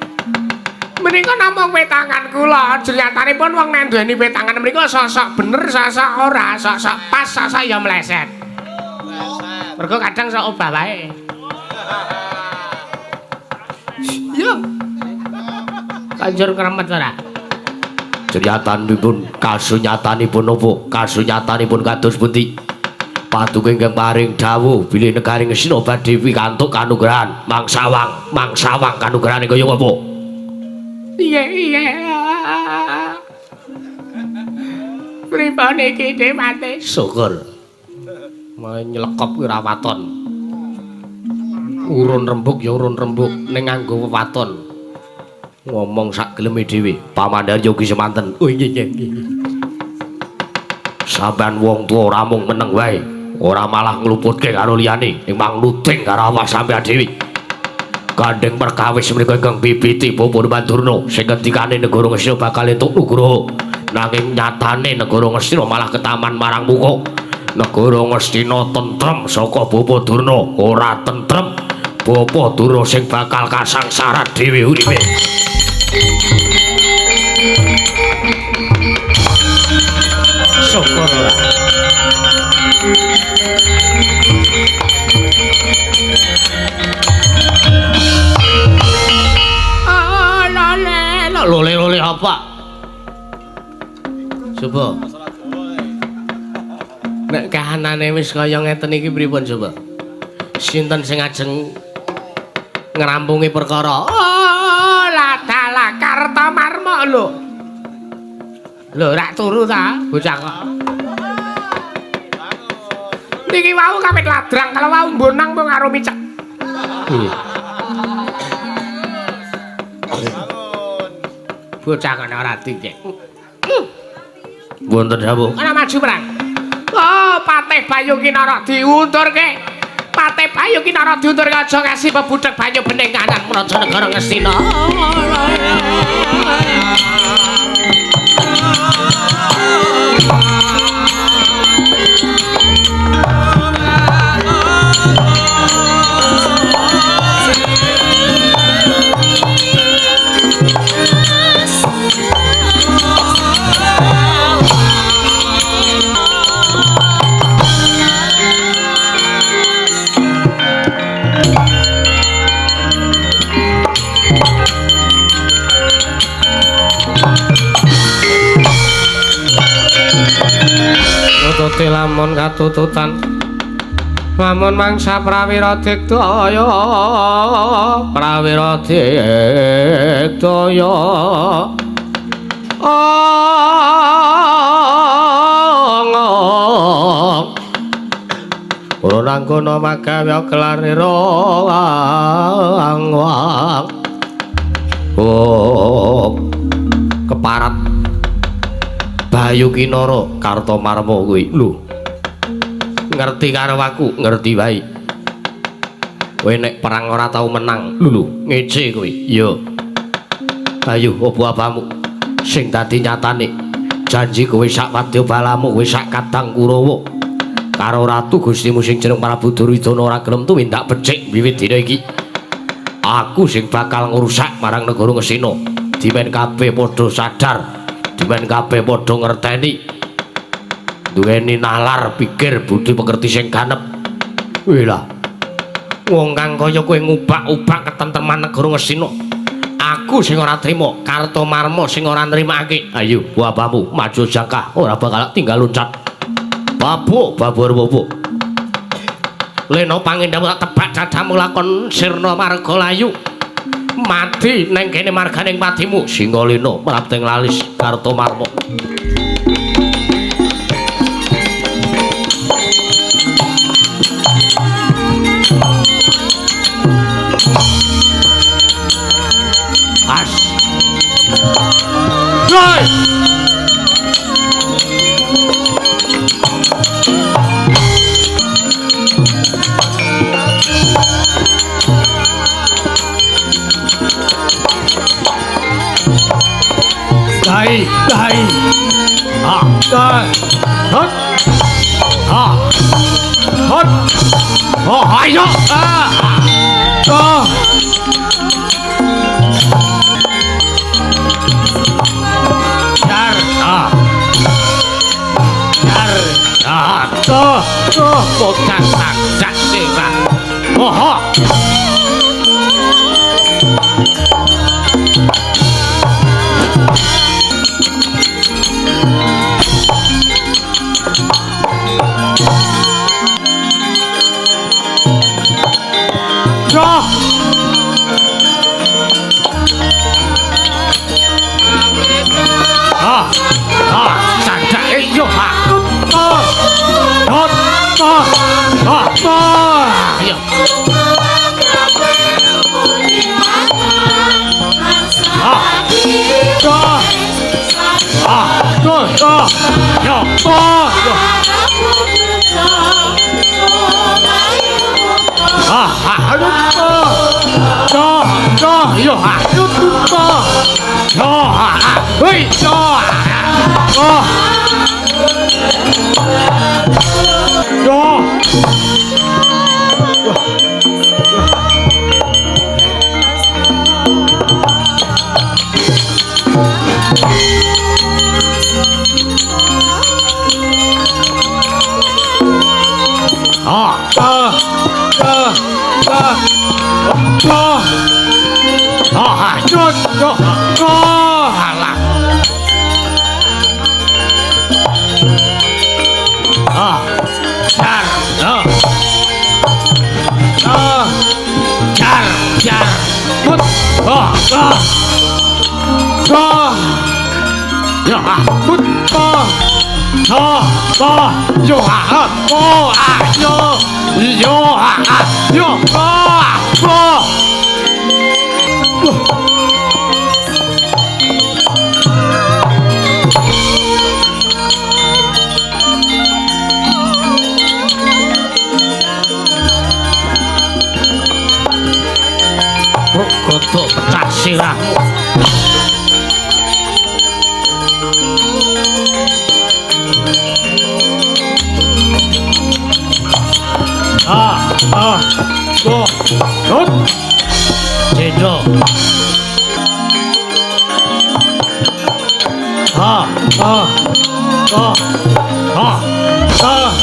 Menika namung wetangan kula. Jenyatanipun wong nek duweni wetangan menika sosok bener, sosok ora, sosok pas, sosok ya meleset. Mergo kadang sok obah wae. Yo. Kanjur kremet ora? Jenyatanipun kasunyatanipun napa? Kasunyatanipun kados pundi? Paduka ingkang paring dawuh bilih negari Ngastina badhe pikantuk kanugrahan mangsawang, mangsawang kanugrahane kaya ngapa? Iya, iya. Pripun iki Dewate? Syukur. Malah nyelekop kuwi ora waton. Urun rembug ya urun rembug ning nganggo wewaton. Ngomong sak geleme dhewe. Paman Arya ki semanten. Oh iya iya. Sampeyan wong tuwa ora mung meneng wae, ora malah ngluputke karo liyane, ing mang nuding karo awak sampeyan dhewe. Gandeng perkawis menika ingkang bibiti Bapak Durna sing ngendikane negara Ngastina bakal entuk nugroho. Nanging nyatane negara Ngastina malah ketaman marang muka. Negara Ngastina tentrem saka Bapak Durna, ora tentrem Bapak Durna sing bakal kasangsaran dhewe uripe. Syukur ora. Ah, lole, lole, lole apa? Coba. Nek kahanane wis kaya ngeten iki pripun coba? Sinten sing ajeng ngrampungi perkara? Oh, ladalah Kartomarma lho. Lho, rak turu ta, bocah kok. Niki wau kawit ladrang, kalau wau mbonang mung karo micek. Bocah kok ora dicek. Wonten sapa? Ana maju perang. Oh, Patih Bayu Kinara diundurke. Patih Bayu Kinara diundurke aja ngasih pebudhek banyu bening kanan Praja Negara Ngastina. Wujute lamun katututan lamun mangsa prawira digdaya prawira digdaya ora nangkono magawe kelarira wang. Oh, keparat Bayu Kinara Kartomarma kuwi lho. Ngerti karo aku, ngerti wae. Kowe nek perang ora tau menang, lho lho, ngece kowe. Iya. Ayo opo apamu? Sing dadi nyatane janji kowe sak wadya balamu, kowe sak kadang Kurawa. Karo ratu Gustimu sing jeneng Prabu Duryudana ora gelem tumindak becik wiwit dina iki. Aku sing bakal ngrusak marang negara Ngastina. Dimen kabeh padha sadar, dimen kabeh padha ngerteni. Duweni nalar, pikir, budi pekerti sing ganep. Wih lah. Wong kang kaya kowe ngubak-ubak ketentreman negara Ngastina. Aku sing ora trima, Kartomarma sing ora nrimake. Ayo, bapamu maju jangkah, ora bakal tinggal loncat. Babu, babu babu. Lena pangendhamu tak tebak dadamu lakon sirna marga layu. Mati neng kene marganing patimu. Singalena prapting lalis Kartomarma. As. Hei! Dai, dai. Ah, dai. Hot. Ah. Hot. Oh, ayo. Ah. Ah. Dar. Ah. Dar. Ah. Oh, oh, bocah tak sirah. Oh, oh. Ah, ah, sanjake yo ha. Ah, ah, ah, ah, ah, yo. Ah, ah, ah, ah, yo, ah, yo. Ah, ah, ah, ah, ah, yo, ah, ah, yo, ah, hei, yo, ah, yo. Ah, ah, ah, ah, ah, ah, yo, yo, ah, alah. Ah, jar, ah, ah, jar, jar, put, ah, ah, ah, ya, ah, put, ah, ah, ah, yo, ah, oh, ah, yo, yo, ah, yo, ah, oh. Godhog pecah sirahmu. Ah, ah, go, hot, cendol. Ah, ah, ah, ah, ah.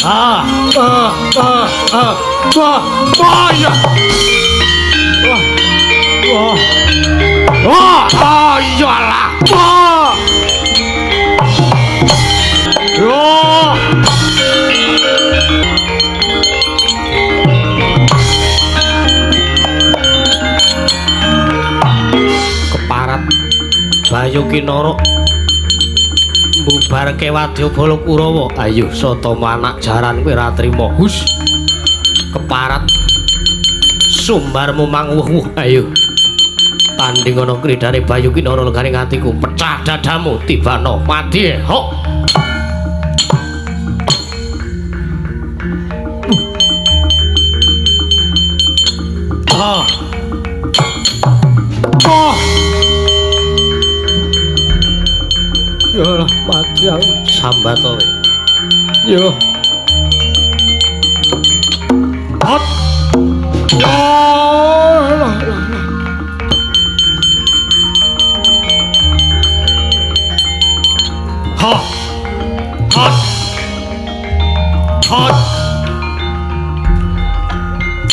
Ah, ah, ah, ah, ah, ah, ya. Ah. Oh. Oh, oh iyalah. Oh. Oh. Keparat Bayu Kinara mbubarke wadyabala Kurawa. Ayo Satama anak jaran kowe ora trima. Hus. Keparat sumbarmu mangwuh-wuh. Ayo. Tanding ana kridane Bayu Kinara lenggane atiku, pecah dadamu tibano mati. Hok. Ah. Oh. Ya Allah, mati aku sambat kowe. Yo. Hot. Ya Allah. Ha. Hot. Hot.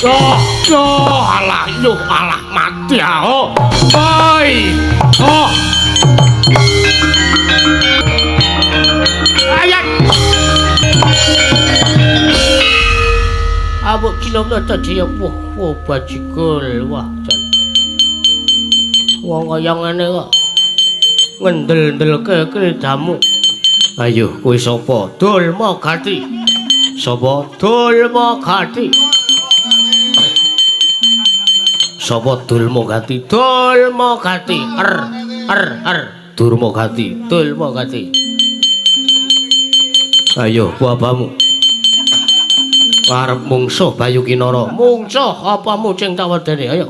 Oh, oh, alah, yo, alah, mati aku. Oi. Oh. Ayat. Awak cilok tadi ya, wah, wah, bajigul, wah, jan. Wong kaya ngene kok ngendel-ndelke kridamu. Ayo, kowe sapa? Dulma Gati. Sapa? Dulma Gati. Sapa Dulma Gati? Dulma Gati. R R R. Durma Gati. Dulma Gati. Ayo, babamu. Arep mungsuh Bayu Kinara. Mungsuh apamu sing tak wedeni? Ayo.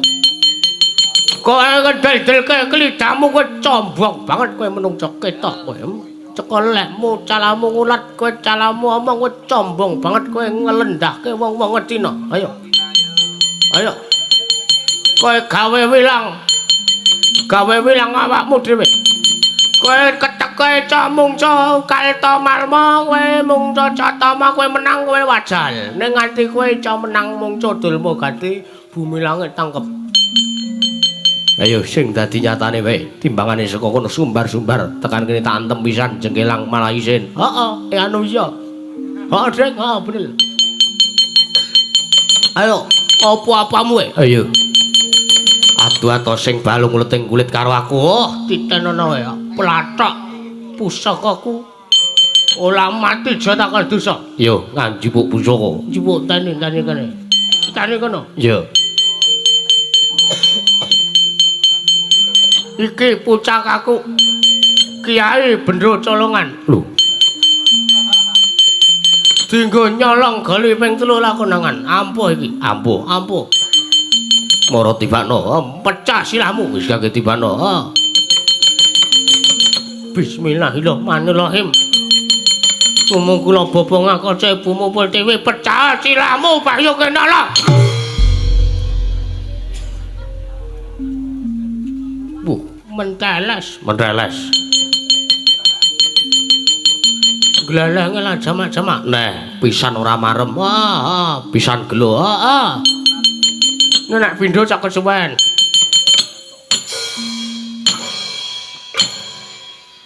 Kowe ngendel-ndelke klidamu kowe combong banget kowe menungso ketok kowe. Cekolekmu calamu ngulat kowe calamu omong kowe combong banget kowe ngelendahke wong-wong Ngastina. Ayo. Ayo. Kowe gawe wilang. Gawe wilang awakmu dhewe. Kowe keteke ca mungsa Kalta Marma, kowe mungsa Catama, kowe menang kowe wajal. Ning ati kowe ca menang mungsa Dulma Gati bumi langit tangkep. Ayo sing dadi nyatane wae, timbangane saka kono sumbar-sumbar tekan kene tak antem pisan jengkelang malah isin. Heeh, anu iya. Heeh, Dek, heeh bener. Ayo, apa-apamu wae? Ayo. Adu-ado sing balung leting kulit karo aku. Oh, titenono wae. Plathok pusakaku. Ora mati jatakal dosa. Yo, njupuk pusaka. Njupuk tani-tani kene. Tani kono. Iya. Iki pucakaku Kiai Bendro Colongan. Lho. Dinggo nyolong gali ping 3 lakonangan. Ampuh iki, ampuh, ampuh. Moro tibakno, pecah silahmu wis kage tibakno. Bismillahirrahmanirrahim. Tumung kula bapa ngakaca ibumu Pertiwi, pecah silahmu Bayu Kinara. Menteles, menteles. Glelenge lan jamak-jamak. Neh, pisan ora marem. Wah, pisan gelo. Heeh. Nek pindho cak kesuwen.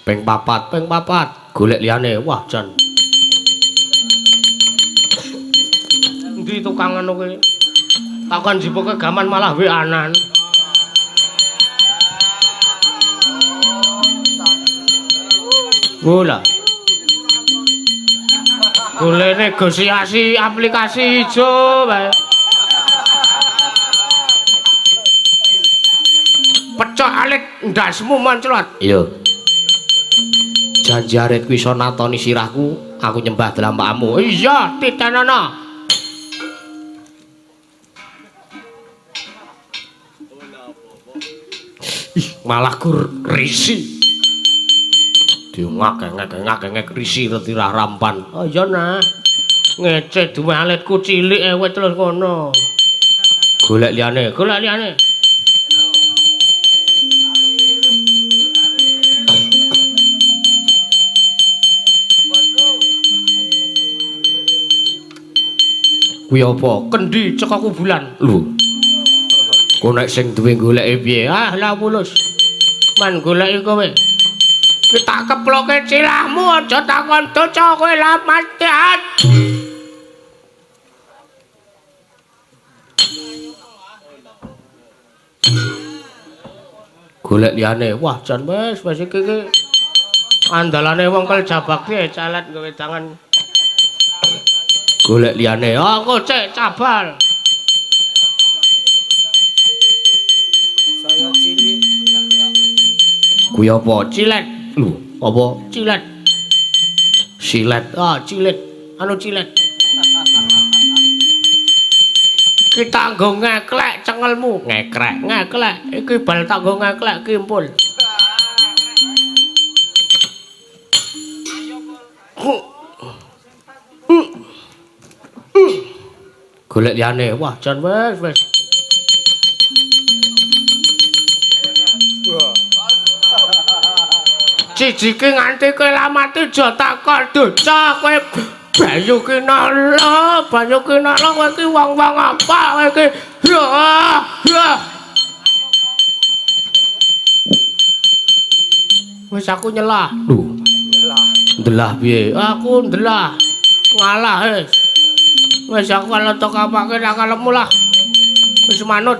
Ping papat, ping papat. Golek liyane. Wah, jan. Endi tukang anu kuwi? Takon jipuke gaman malah WA-an. Bola. Golek negosiasi aplikasi ijo bae. Pecah alit ndasmu manclot. Iya. Janji arit kuwi iso natoni sirahku, aku nyembah dlampakmu. Iya, titenono. Ih, malah gur risi. Diungak-ngek-ngek risi retirah rampan. Oh iya nah. Ngece duwe alitku cilik kowe terus ngono. Golek liyane, golek liyane. Kuwi apa? Kendi cekaku bulan. Lho. Ku nek sing duwe goleki piye? Ah, lah mulus. Man goleki kowe. Ki tak keploke cilahmu aja takon doca kowe lah matian. Golek liyane. Wah, jan wis wis iki iki andalane wong kerja bakti calet gawe tangan. Golek liyane. Aku cek cabal. Saya cilik. Kuwi apa? Cilet. Lho, apa? Cilet. Silet. Ah, cilet. Anu cilet. Iki tak nggo ngeklek cengelmu. Ngekrek, ngeklek. Iki bal tak nggo ngeklek kimpul. Golek liyane. Wah, jan wis wis. Cijike nganti kowe lamati aja takon dosa kowe Bayu Kinala, Bayu Kinala kowe iki wong-wong apa kowe iki? Ya, ya. Wis aku nyelah. Lho, Nyelah. ndelah piye? Aku ndelah. Ngalah wis. Wis aku kalau kapake tak kalemu lah. Wis manut.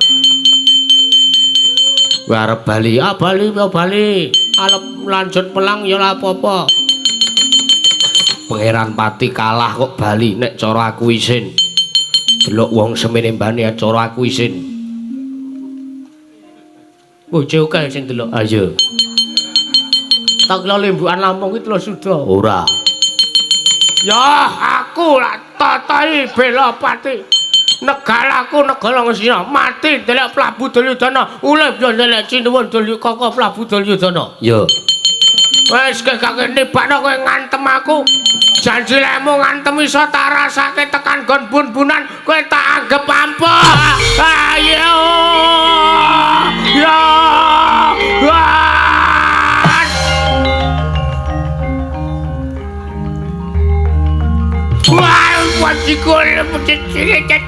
Kowe arep bali? Ah bali ya bali. Arep lanjut pelang ya ora apa-apa. Pangeran Pati kalah kok bali nek cara aku isin. Delok wong semene mbane cara aku isin. Bojo kae sing delok. Ayo. Tak kira limbukan Lampung iki lho suda. Ora. Ya aku lak totohi Belapati. Negaraku negara Ngastina mati ndelek Prabu Duryudana, urip ya ndelek Sinuwun Duryukaka Prabu Duryudana. Ya. Wis kekake nibakno kowe ngantem aku. Janji lemu ngantem iso tak rasake tekan nggon bun-bunan kowe tak anggep ampuh. Ayo. Ya. Wah, wajikul Cut.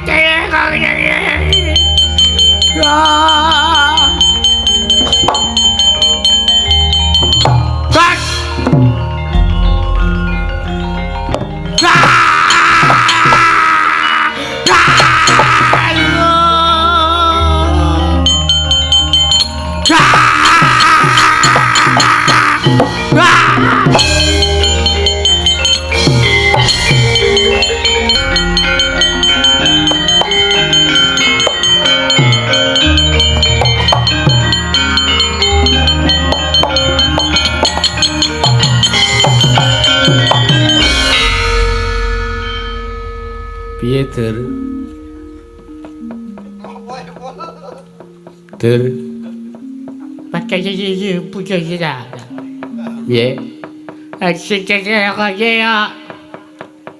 Piye, Dur? Dur. Pakai iki puja kita. Piye?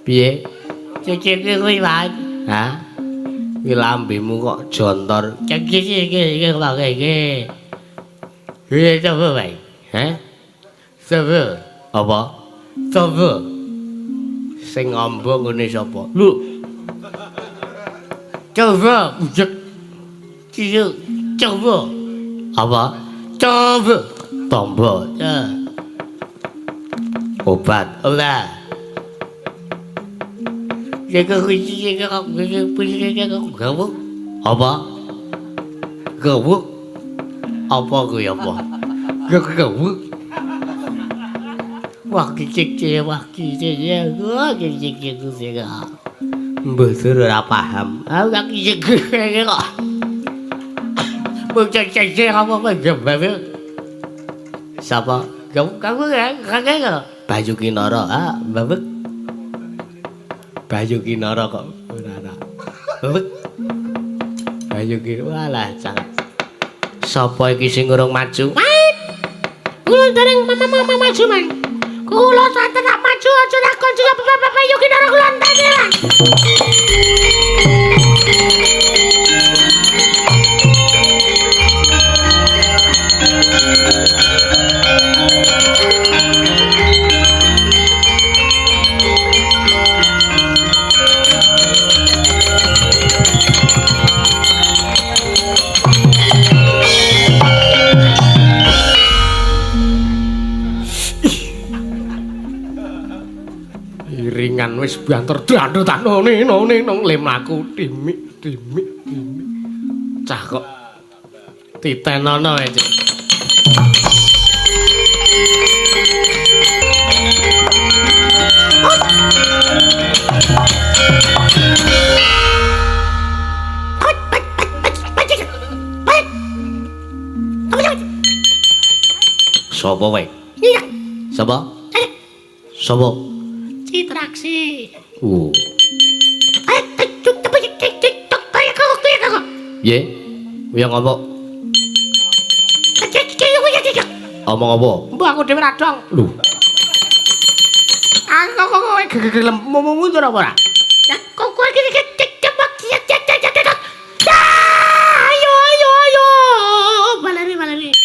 Piye? Hah? Kuwi lambemu kok jontor. Hah? Apa? Sing ngombo ngene sapa? Lho. Coba ujek. Coba. Apa? Coba. Tombo. Obat. Ora. Apa? Gawuk. Apa kuwi apa? Gawuk. Wah kicik wah kicik wah kicik kicik mboten ora paham. Aku gak kicik kok. Bocah cecek apa kok jebebe. Sapa? Gawuk kamu kakek. Bayu Kinara, ah, babek. Bayu Kinara kok ora ora. Babek. Bayu Kinara walah cah. Sapa iki sing urung maju? Kula dereng mama maju man. Kula tak maju aja takon sapa Bayu Kinara kula enteni. Iringan wis banter dandutan none none nong le mlaku dimik dimik dimik. Cah kok titenono ae. Sapa kowe? Iya. Sapa? Sapa? Citraksi. Oh. Piye? Kuwi ngomong. Omong apa? Mbah aku dhewe ra dong. Lho. Aku kok kowe gelem mundur apa ora? Kok kowe iki ayo ayo ayo. Baleni baleni.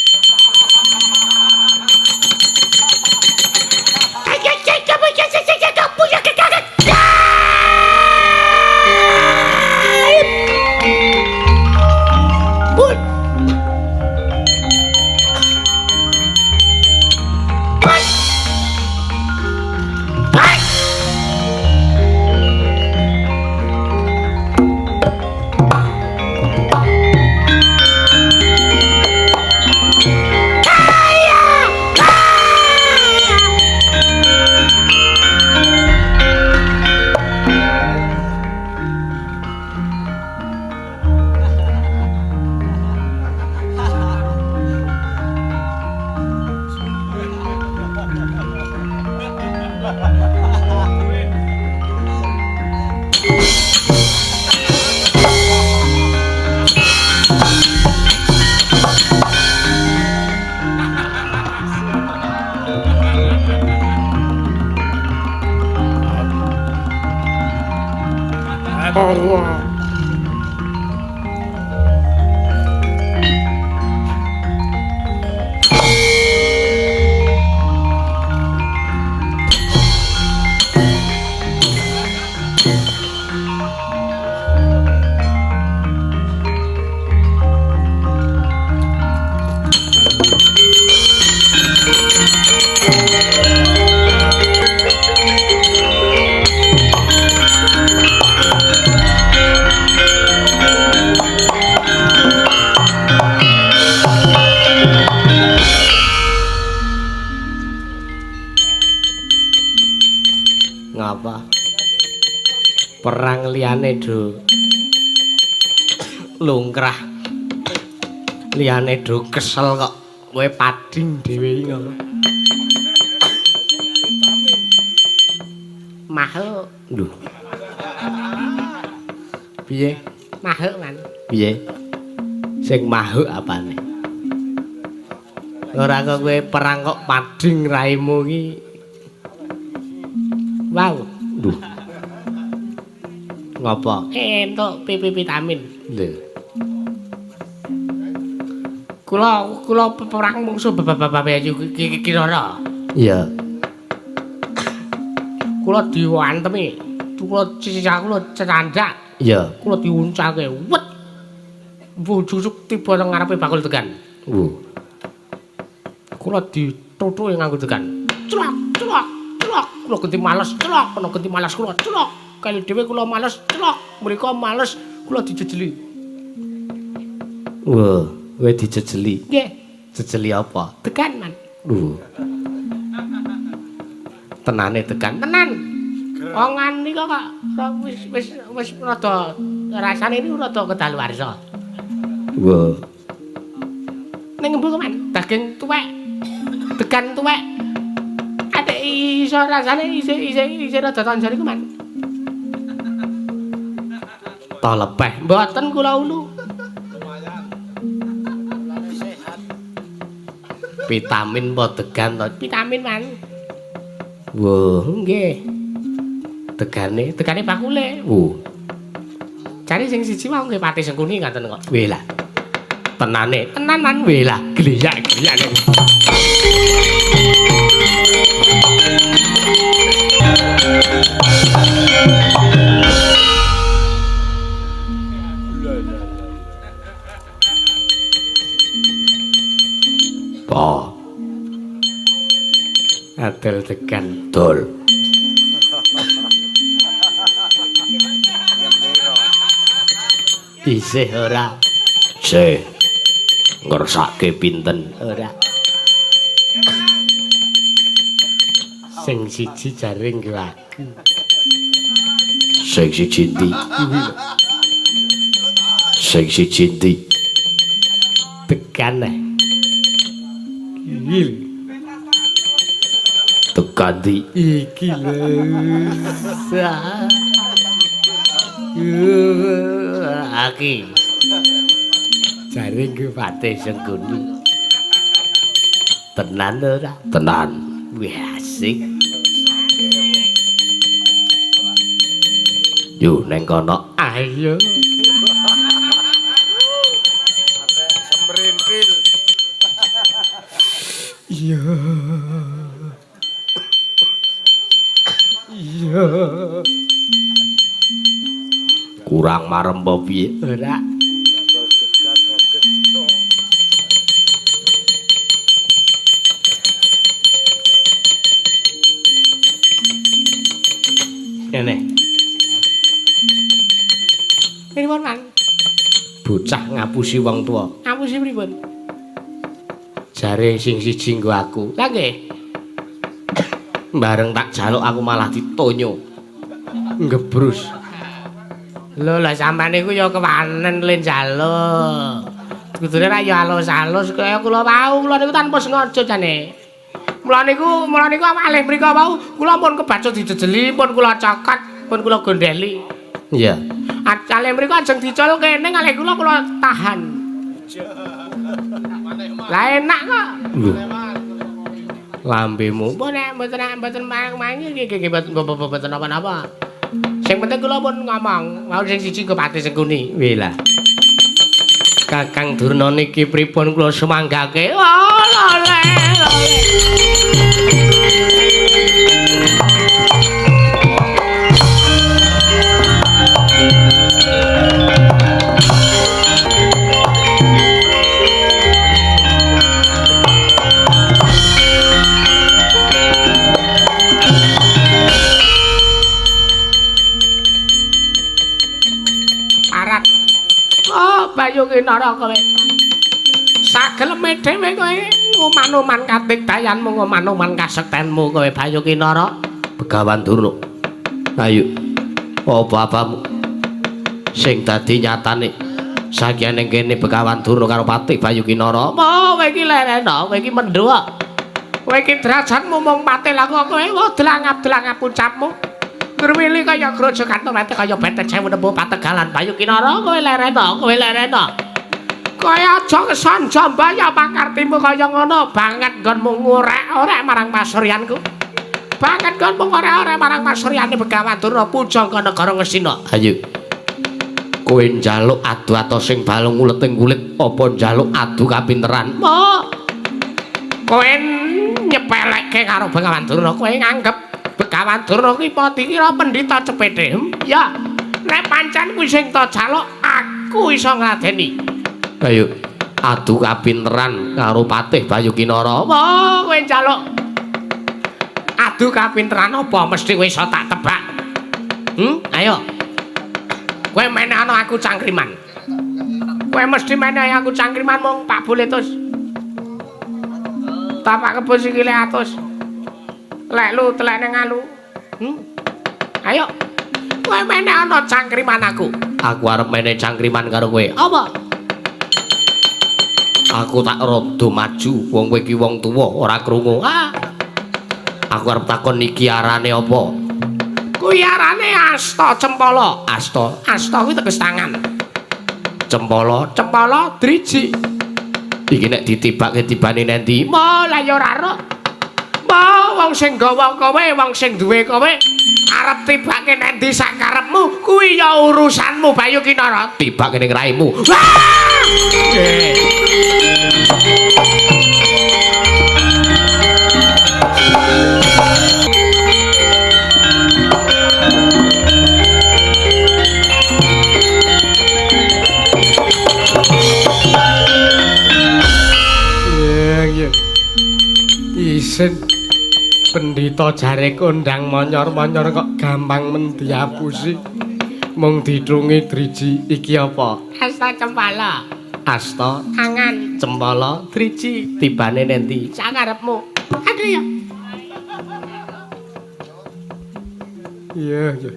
Ngapa? Perang liyane do lungkrah. Liyane do kesel kok kowe pading dhewe ngono. Mahal. Lho. Piye? Mahal man. Piye? Sing mahuk apane? Ora kok kowe perang kok pading raimu iki. Wow. Lho. Ngopo? Entuk PP vitamin. Lho. Kula kula perang mungsuh bapak-bapak ayu Kirana. Iya. Kula diwantemi. Kula cicak kula candak. Iya. Kula diuncalke. Wet. Bujusuk tiba nang ngarepe bakul tegan. Lho. Kula ditutuki nganggo tegan. Celok, celok, celok. Kula genti males, celok, kena genti males kula, celok. Kali dhewe kula males, celok. Mriko males, kula dijejeli. Wah, kowe dijejeli. Nggih. Jejeli apa? Tegan, Man. Lho. Tenane tegan. Tenan. Ongan nika kok wis wis wis rada rasane niku rada kedaluwarsa. Wah. Ning embuh, Man, daging tuwek. Tegan tuwek. Atik iso rasane isih isih isih rada tonjo niku, Man. Ta lepeh. Mboten kula ulu. Vitamin apa degan to? Vitamin, Man. Wah, nggih. Tegane, tegane bakule. Oh. Jare sing siji mau nggih Pati Sengkuni ngaten kok. Weh lah. Tenane, tenan, Man. Weh lah, gliyak-gliyak. Pa. Adol tegan. Dol. Isih ora. Isih. Ngersake pinten? Ora. Sing siji jare nggo aku. Sing siji ndi? Sing siji ndi? Tekan ae. Iki. Tekan ndi? Iki lho. Aki. Jare nggo Patih Sengkuni. Tenan ora? Tenan. Wih asik. Yo neng kono. Ayo. Sembrintil. Iya. Iya. Kurang marem apa piye? Ora. Ngene. Pripun, Mang? Bocah ngapusi wong tuwa. Ngapusi pripun? Jare sing siji nggo aku. Lah nggih. Bareng tak jaluk aku malah ditonyo. Ngebrus. Lho lah sampean niku ya kewanen le njaluk. Kudune ra ya alus-alus kaya kula wau, kula niku tanpa sengaja jane. Mula niku awalih mriku wau kula pun kebacut dijejeli, pun kula cokot, pun kula gondheli. Iya. Acale mriku ajeng diculke ning kalih kula kula tahan. Lah enak kok. Lho. Lambemu pun nek mboten mang-mangi nggih mboten napa-napa. Sing penting kula pun ngomong, wau sing siji nggo Patih Sengkuni. Wih lah. Kakang Durna niki pripun kula sumanggake? Oh, lole. Parat. Oh, Bayu Kinara kowe. Sageleme dhewe kowe ngoman-oman katikdayanmu, ngoman-oman kasektenmu kowe Bayu Kinara. Begawan Durna. Ayo. Apa apamu? Sing dadi nyatane sakian ning kene Begawan Durna karo Patih Bayu Kinara. Oh, kowe iki lerena, kowe iki mendho. Kowe iki derajatmu mung patih lah kok kowe delangap-delangap ucapmu. Ngrwili kaya grojogan tomate kaya betet sewu nembu pategalan Bayu Kinara kowe lerena, kowe lerena. Kowe aja kesanja mbaya pakartimu kaya ngono banget nggonmu ngorek-orek marang pasuryanku. Banget nggonmu ngorek-orek marang pasuryane Begawan Durna pujangga negara Ngastina. Ayo. Kowe njaluk adu atos sing balung uleting kulit apa njaluk adu kapinteran? Mo. Kowe nyepelekke karo Begawan Durna, kowe nganggep Begawan Durna kuwi apa dikira pendhita cepete? Ya. Nek pancen kuwi sing tak jaluk, aku iso ngladeni. Ayo, adu kapinteran karo Patih Bayu Kinara. Wah, kowe njaluk adu kapinteran apa mesti kowe iso tak tebak. Ayo. Kowe menehno aku cangkriman. Kowe mesti menehi aku cangkriman mung Pak Boletus. Tapak kebo sikile atus. Lek lu telek ning alu. Ayo. Kowe menehno cangkriman aku. Aku arep menehi cangkriman karo kowe. Apa? Aku tak rada maju, wong kowe iki wong tuwa ora krungu. Ah. Aku arep takon iki arane apa? Kuwi arane Asta Cempala. Asta, Asta kuwi teges tangan. Cempala, Cempala driji. Iki nek ditibake tibane nendi? Mo lah ya ora ro. Mo wong sing gawa kowe, wong sing duwe kowe arep tibake nendi sakarepmu, kuwi ya urusanmu Bayu Kinara. Tibake ning raimu. Wah! Isin pendhita jare kondang monyor-monyor kok gampang men diapusi. Mung didrungi driji iki apa? Asta cempala. Asta tangan cempala driji tibane nendi? Sakarepmu. Aduh ya. Iya, iya.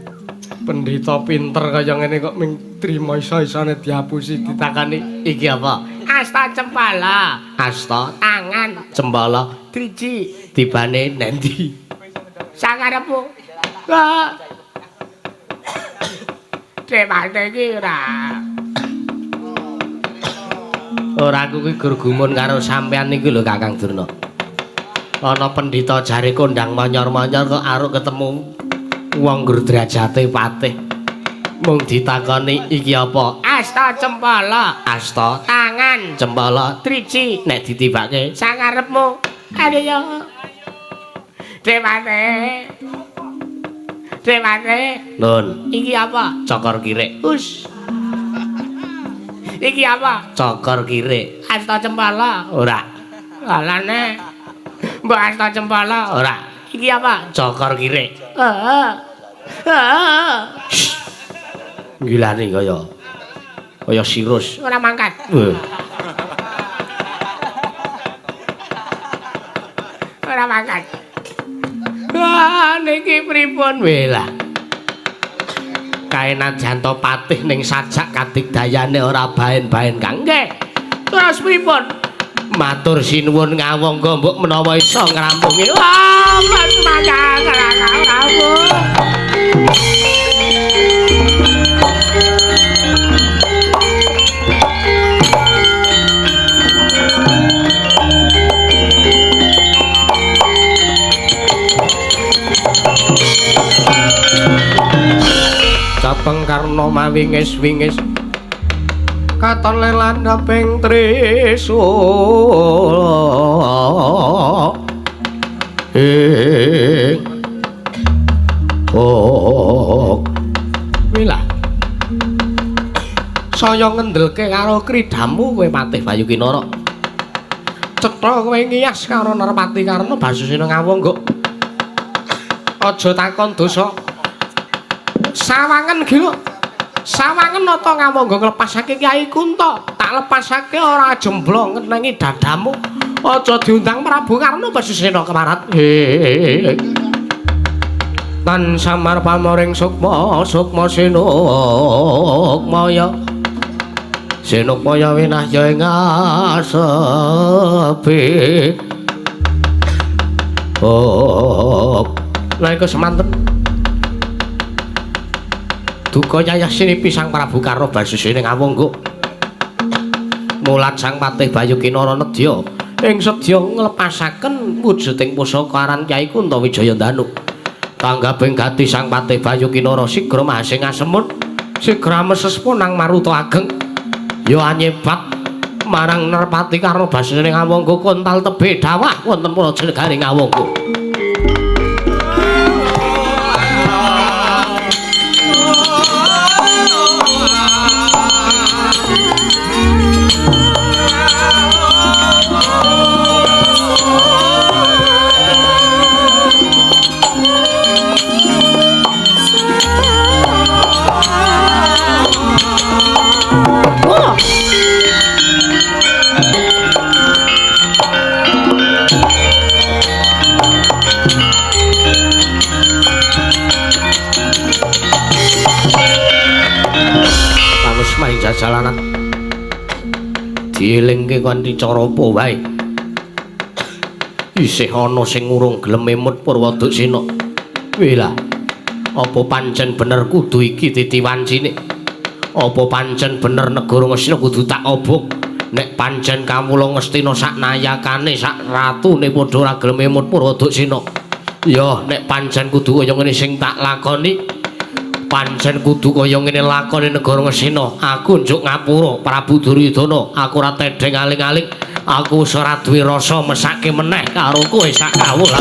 Pendhita pinter kaya ngene kok ming trima iso-isone diapusi ditakani iki apa? Asta cempala. Asta tangan cempala driji tibane nendi? Sakarepmu. Wah. Tremate iki ora. Ora aku kuwi gur gumun karo sampean niku lho Kakang Durna. Ana pendhita jare kondang monyor-monyor kok aruk ketemu wong gur derajate patih. Mung ditakoni iki apa? Asta cempala. Asta tangan cempala driji nek ditibake sakarepmu. Aduh ya. Tremate. Tremate. Nun. Iki apa? Cokor kirik. Us. Iki apa? Cokor kirik. Asta cempala. Ora. Alane. Mbok asta cempala. Ora. Iki apa? Cokor kirik. Heeh. Heeh. Gilane kaya kaya sirus. Ora mangkat. Ora mangkat. Wah, niki pripun welah. Kae najan to patih ning sajak kadigdayane ora baen-baen Kang. Nggih. Terus pripun? Matur sinuwun ngawangga mbok menawa iso ngrampungi. Wah, mas mangkat rampung. Capeng karna mawingis-wingis katon lelan kaping trisul ing oh wilah saya ngendelke karo kridamu kowe Patih Bayu Kinara cetha kowe ngiyas karo Narpati Karna Basusena ngawangga aja takon dosa sawangen gila sawangen nata ngawangga nglepasake Kyai Kunta tak lepasake ora jemblong ngenengi dadamu aja diundang Prabu Karna Basusena kemarat tan samar pamoring sukma sukma sinukmaya sinukmaya winahya ing asepi oh lha iku semanten duka yayah sinipi Sang Prabu Karna Basusena ngawangga mulat Sang Patih Bayu Kinara nedya ing sedya nglepasaken wujuding pusaka aran Kyai Kunta Wijayandanu tanggaping gati Sang Patih Bayu Kinara sigra mahasing asemun sigra mesespa nang maruta ageng ya anyebat marang Narpati Karna Basusena ngawangga kontal tebih dawah wonten praja negari Ngawangga. Maing jajalanan dielingke kanthi cara apa wae isih ana sing urung gelem emut Purwaduksena. Wilah apa pancen bener kudu iki titiwancine, apa pancen bener negara Ngastina kudu tak obong? Nek pancen kawula Ngastina sak nayakane sak ratune padha ora gelem emut Purwaduksena, ya nek pancen kudu kaya ngene sing tak lakoni, pancen kudu kaya ngene lakone negara Ngastina. Aku njuk ngapura Prabu Duryudana, aku ora tedheng aling-aling, aku wis ora duwe rasa mesake meneh karo kowe sak kawula.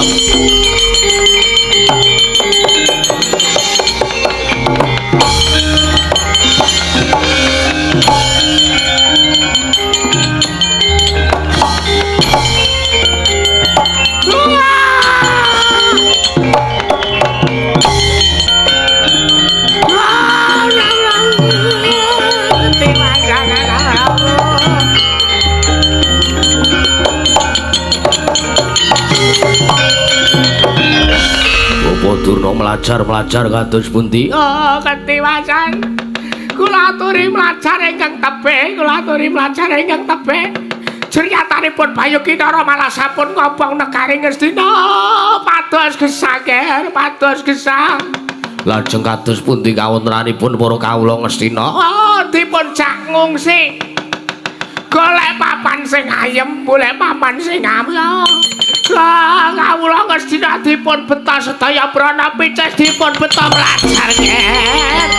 Durna mlajar-mlajar kados pundi? Oh, ketiwasan. Kula aturi mlajar ingkang tebih, kula aturi mlajar ingkang tebih. Jernyatanipun Bayu Kinara malah sampun ngobong negari Ngastina. Pados gesang, Ger, pados gesang. Lajeng kados pundi kawontenanipun para kawula Ngastina? Oh, dipun jak ngungsi. Golek papan sing ayem, golek papan sing amya. Lah, kawula Ngastina dipun beta sedaya prana picis dipun beta mlajar, Ger.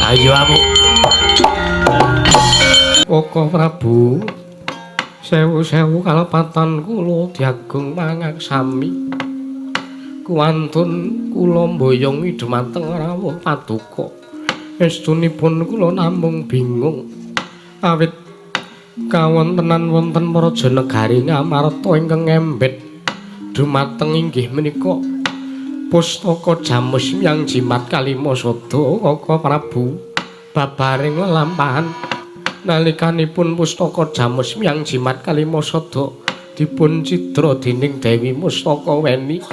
Ayo amu. Koko Prabu, sewu-sewu kalepatan kula diagung mangaksami. Kuwantun kula mboyongi dhumateng rawuh paduka. Estunipun kula namung bingung awit kawontenan wonten praja negari Ngamarta ingkang ngembet dhumateng inggih menika pustaka Jamus Hyang Jimat Kalima Sada. Koko Prabu, babaring lelampahan nalikanipun pustaka Jamus Hyang Jimat Kalima Sada dipun cidra dening Dewi Mustaka Weni,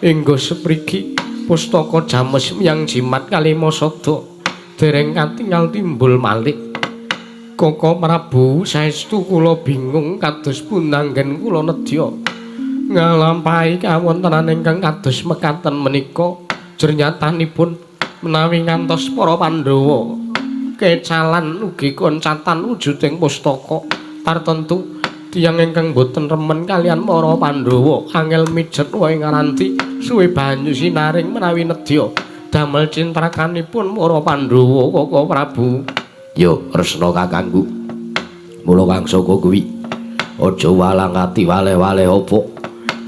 enggo sepriki pustaka Jamus Hyang Jimat Kalima Sada dereng katingal timbul malih. Koko Prabu, saestu kula bingung kados punanggen kula nedya nglampahi kawontenan ingkang kados mekaten menika. Jernyatanipun menawi ngantos para Pandhawa kecalan ugi koncatan wujuding pustaka tartentu tiyang ingkang boten remen kalian para Pandhawa angel mijet wae ngaranti suwe banyu sinaring menawi nedya damel cintrakanipun para Pandhawa. Koko Prabu. Yo Kresna kakangku, mula Kang Saka kuwi aja walang ati waleh-waleh apa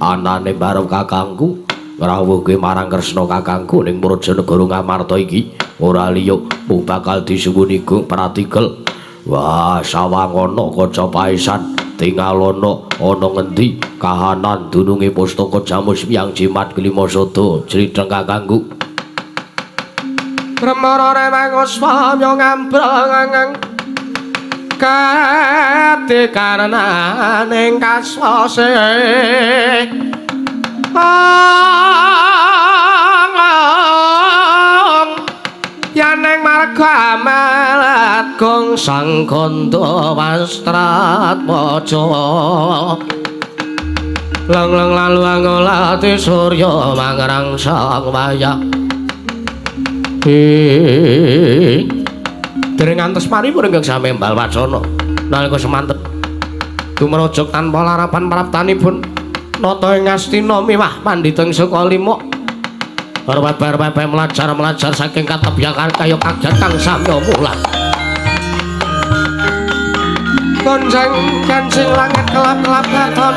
anane barep kakangku ngrawuhke marang Kresna kakangku ning praja negara Ngamarta iki ora liya mung bakal disuwuni Gung Pratikel. Wah, sawangono kaca paesan tingalono ana ngendi kahanan dununge pustaka Jamus Hyang Jimat Kalima Sada. Jlitheng kakangku. Bremara remang swamya ngambrang kate karenaning kaswase yaneng marga amalat gong sang kandha wastratmaja lang-lang lalu angolati surya mangrangsang wayah. Dereng ngantos paripun ingkang sami embal wacana nalika semanten tumrajak tanpa larapan praptanipun nata ing Ngastina miwah pandhita ing saka lima rewepe-rewepe mlajar-mlajar saking katebyakan kaya kaget kang samya mulat. Gonjang kancing langit kelap-kelap katon.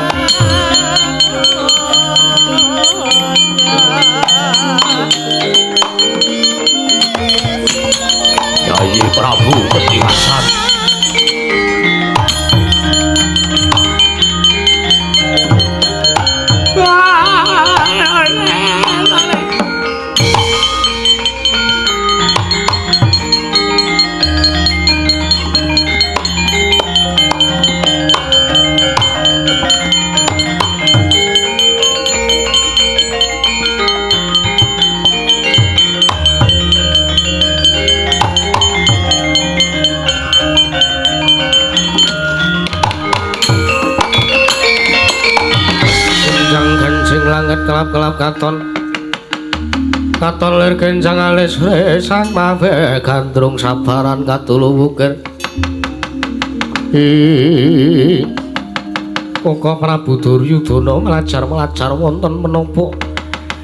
Yayi Prabu ketiwasan. Langit kelap-kelap katon katon lir genjang alis resang mawe gandrung sabaran katulu wukir. Koko Prabu Duryudana mlajar-mlajar wonten menapa?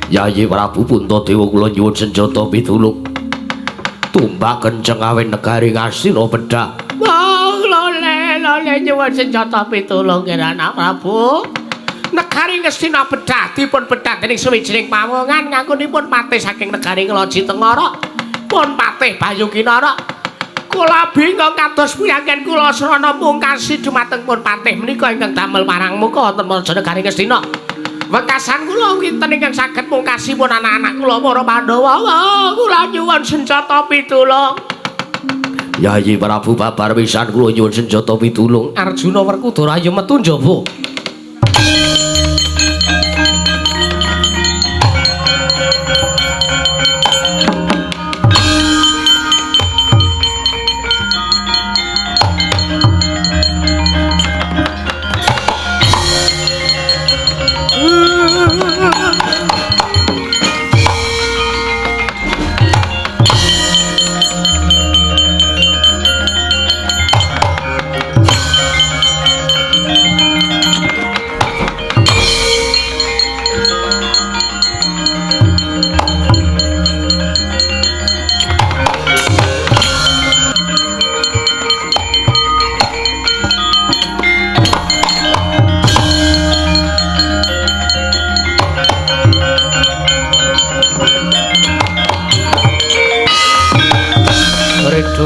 Yayi Prabu Puntadewa kula nyuwun senjata pitulung. Tumbak kenceng awin negari Ngastina bedhah. Wah, lole lole nyuwun senjata pitulung kirana Prabu. Negari Ngastina bedhah dipun bedhah dening suwijining pawongan nganggonipun patih saking negari Ngloji Tengara pun patih Bayu Kinara. Kula bingung kados piyangken kula srana mungkasi dumateng pun patih menika ingkang damel parang muka wonten praja negari Ngastina. Wekasan kula kinten ingkang saged mungkasi pun anak-anak kula para Pandhawa. Kula nyuwun senjata pitulung. Yayi Prabu babar pisan kula nyuwun senjata pitulung. Arjuna Werkudara ayo metu njaba.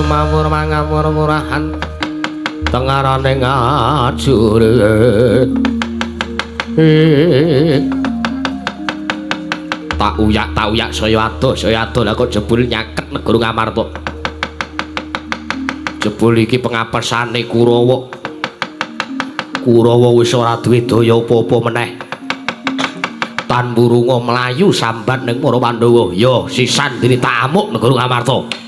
Mawur mangawur murahan tengarane ngajurit. Tak uyak saya adoh lah kok jebul nyaket negara Ngamarta. Jebul iki pengapesane Kurawa. Kurawa wis ora duwe daya apa-apa meneh. Tan murunga mlayu sambat ning para Pandhawa. Ya sisan dene tak amuk negara Ngamarta.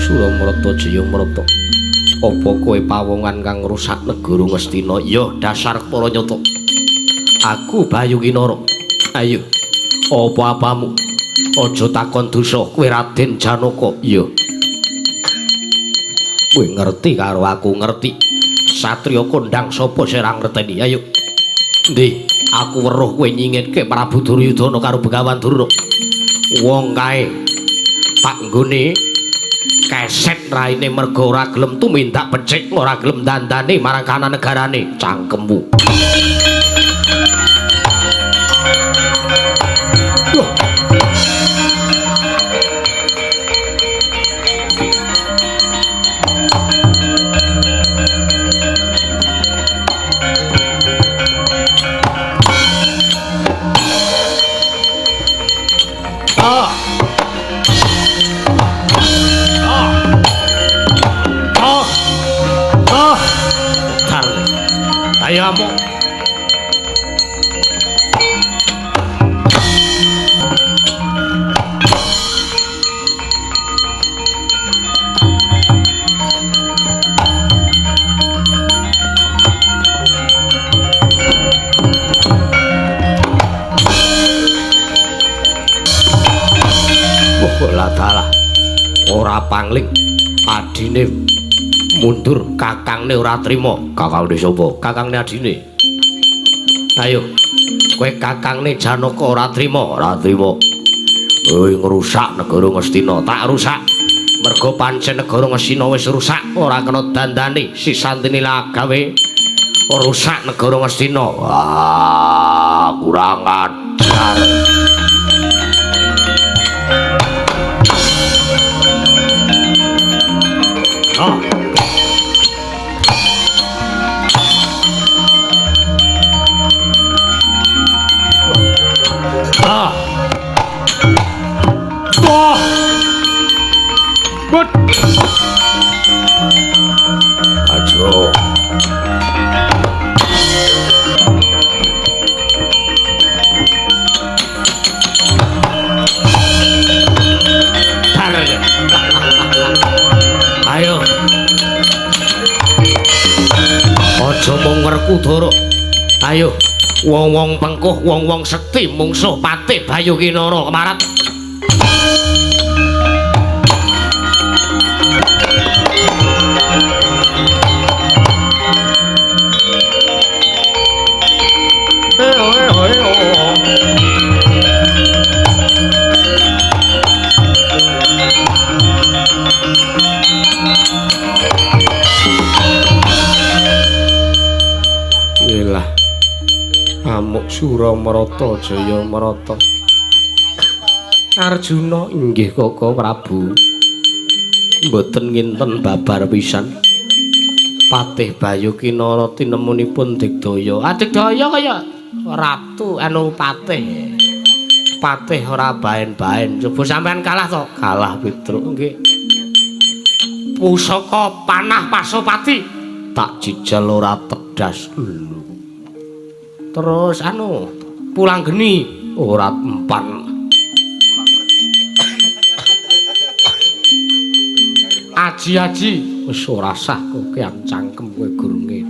Suramrata Jayamrata, apa kowe pawongan kang ngrusak negara Ngastina? Ya dasar para nyata. Aku Bayu Kinara. Ayo, apa-apamu? Aja takon dosa kowe Raden Janaka. Ya. Kowe ngerti karo aku ngerti. Satriya kondang sapa sing ora ngerteni? Ayo. Endi? Aku weruh kowe nyingitke Prabu Duryudana karo Begawan Durna. Wong kae tak nggone keset raine mergo ora gelem tumindak becik, ora gelem dandani marang kanan negarane. Cangkemmu. Loh. Ah. Ayo amuk. Oh lah dalah. Ora pangling. Adine mundur, kakangne ora trima. Kakangne sapa? Kakangne adine. Ayo, kowe kakangne Janaka ora trima, ora trima. Oi ngrusak negara Ngastina, tak rusak. Mergo pancen negara Ngastina wis rusak, ora kena dandani. Sisantine lah gawe rusak negara Ngastina. Wah, kurang ajar. Oh. Ah. Wah. Good. Ajo. Ayo. Aja mung Werkudara. Ayo. Wong-wong pengkuh, wong-wong sekti mungsuh patih Bayu Kinara kemarat. Ilah. Amuk Suramrata Jayamrata. Arjuna inggih Kaka Prabu. Mboten nginten babar pisan. Patih Bayu Kinara tinemunipun Digdaya. Ah Digdaya kaya ratu anu patih. Patih ora baen-baen. Coba sampean kalah to? Kalah Petruk nggih. Pusaka panah Pasopati tak jijel ora tedas. Lho. Terus anu pulang geni ora empan. Aji-aji wis ora sah kokean cangkem kowe gurunge.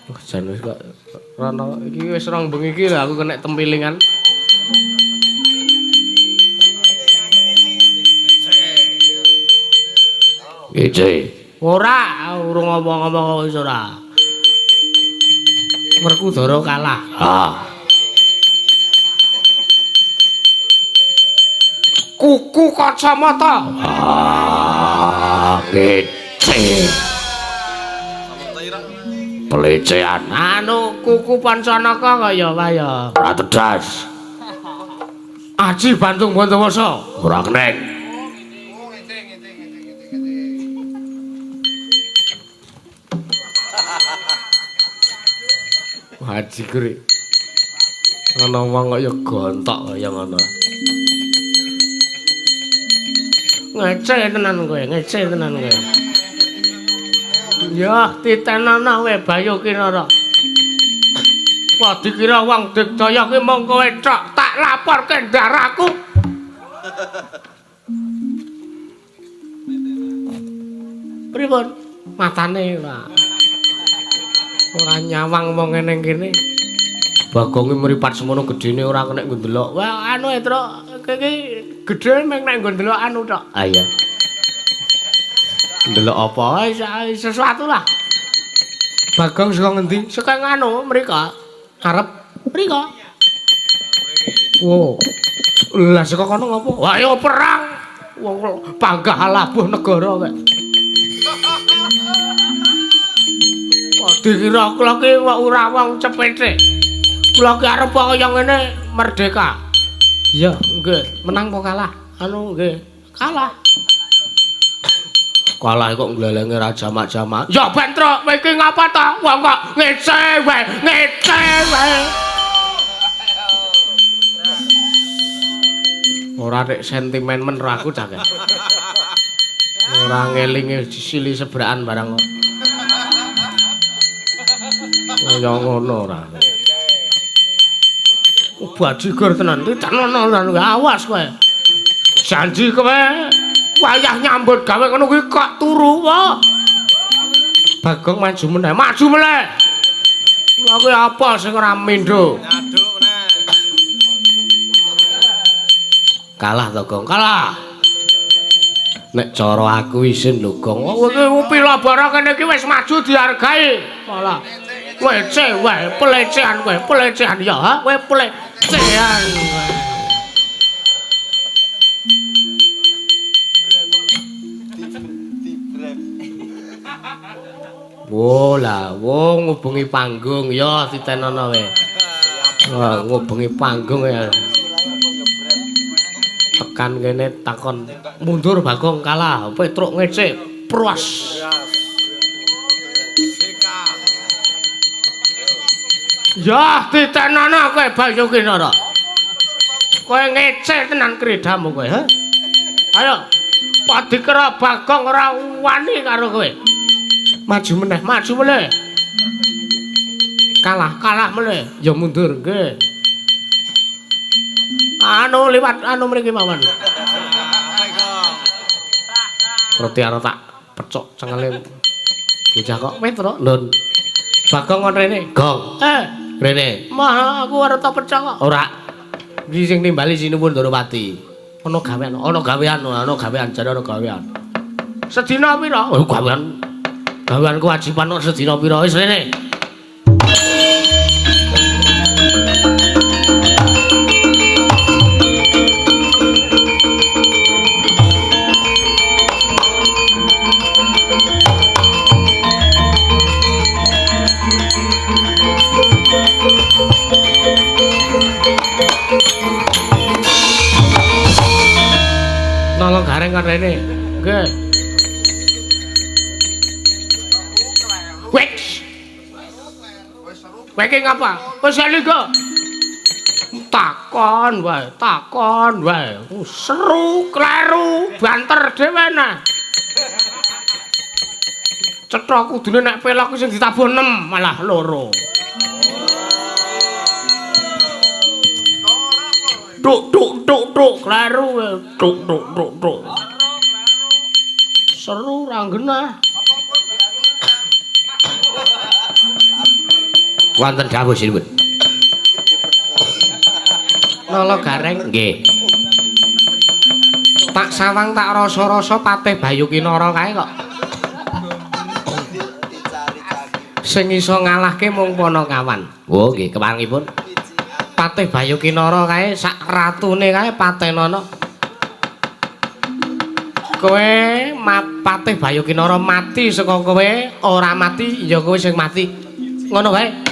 Wah jan wis kok rono iki wis rong bengi iki lho aku kena tempilingan. Ngece. Ora, urung ngomong-ngomong wis ora. Werkudara kalah. Ah. Kuku kacamata. Ah, ngece. Pelecehan. Anu kuku Pancanaka kaya wae. Ora tedas. Aji Bantung Bondowoso. Ora kenek. Haji kuri. Ana wong kaya gontok kaya ngono. Ngece tenan kowe, ngece tenan kowe. Ya, titenana kowe Bayu Kinara. Wah, dikira wong Digdaya ki mung kowe tok, tak laporke ndaraku. Pripun? Matane ora. Ora nyawang wong ngene kene. Bagonge mripat semono gedene ora kena nggo ndelok. Wah, anu Truk, iki gedhe meng nek nggo ndelok anu tok. Ah iya. Ndelok apa? Sesuatu lah. Bagong saka ngendi? Saka anu mriko. Arep mriko. Wo. Lah saka kono ngopo? Wah, ya perang. Wong panggah labuh negara kok. Dikira kula ki ora wong cepete. Kula ki arep kaya ngene merdeka. Iya, nggih. Menang apa kalah? Anu nggih, kalah. Kalah kok nglelenge ra jamak-jamak. Ya ben Truk, kowe iki ngapa ta? Wong kok ngece wae, ngece wae. Ora nek sentimen men aku cah. Ora ngelingi disili sebrakan barang kok. Kaya ngono ora. Bajigur tenan, tenono tenan, awas kowe. Janji kowe wayah nyambut gawe ngono kuwi kok turu wae. Bagong maju meneh, maju meneh. Lha kowe apa sing ora mendho? Kalah to, Gong, kalah. Nek cara aku isin lho, Gong. Kowe iki pila barang kene iki wis maju dihargai. Malah pelecehan wae, pelecehan kowe, pelecehan ya, ha? Kowe pelecehan. Wo lah, wo ngubengi panggung ya titenono kowe. Wah, ngubengi panggung ya. Tekan kene takon mundur Bagong kalah, Petruk ngece, pruas. Ya, titenana kowe Bayu Kinara. Kowe ngece tenan kridamu kowe, ha? Ayo, padikira Bagong ora wani karo kowe. Maju meneh, maju meneh. Kalah, kalah meneh. Ya mundur nggih. Anu liwat anu mriki mawon. Roti arep tak pecok cengele. Bocah kok Petruk, Nun. Bagong kon rene, Gong. Rene. Mah aku arep tak pecok kok. Ora. Iki sing nimbali sinuwun Ndorowati. Ana gawean, ana gawean, ana gawean, jare ana gawean. Sedina pira? Oh, gawean. Gawean kewajiban kok sedina pira? Wis rene. Gareng kon rene. Nggih. Wes. Kowe iki ngapa? Wis lho. Takon wae, takon wae. Seru, kleru, banter dhewe nah. Cetha kudune nek pelok sing ditabuh 6 malah 2. Tuk tuk tuk tuk kleru, tuk tuk tuk tuk. Seru ra genah. Wonten dawuh sinuwun. Nala Gareng. Nggih. Tak sawang tak rasa-rasa Patih Bayu Kinara kae kok. Sing iso ngalahke mung Panakawan. Oh nggih, keparengipun Patih Bayu Kinara kae sak ratune kae patenono. Kowe Patih Bayu Kinara mati saka kowe, ora mati ya kowe sing mati. Ngono wae.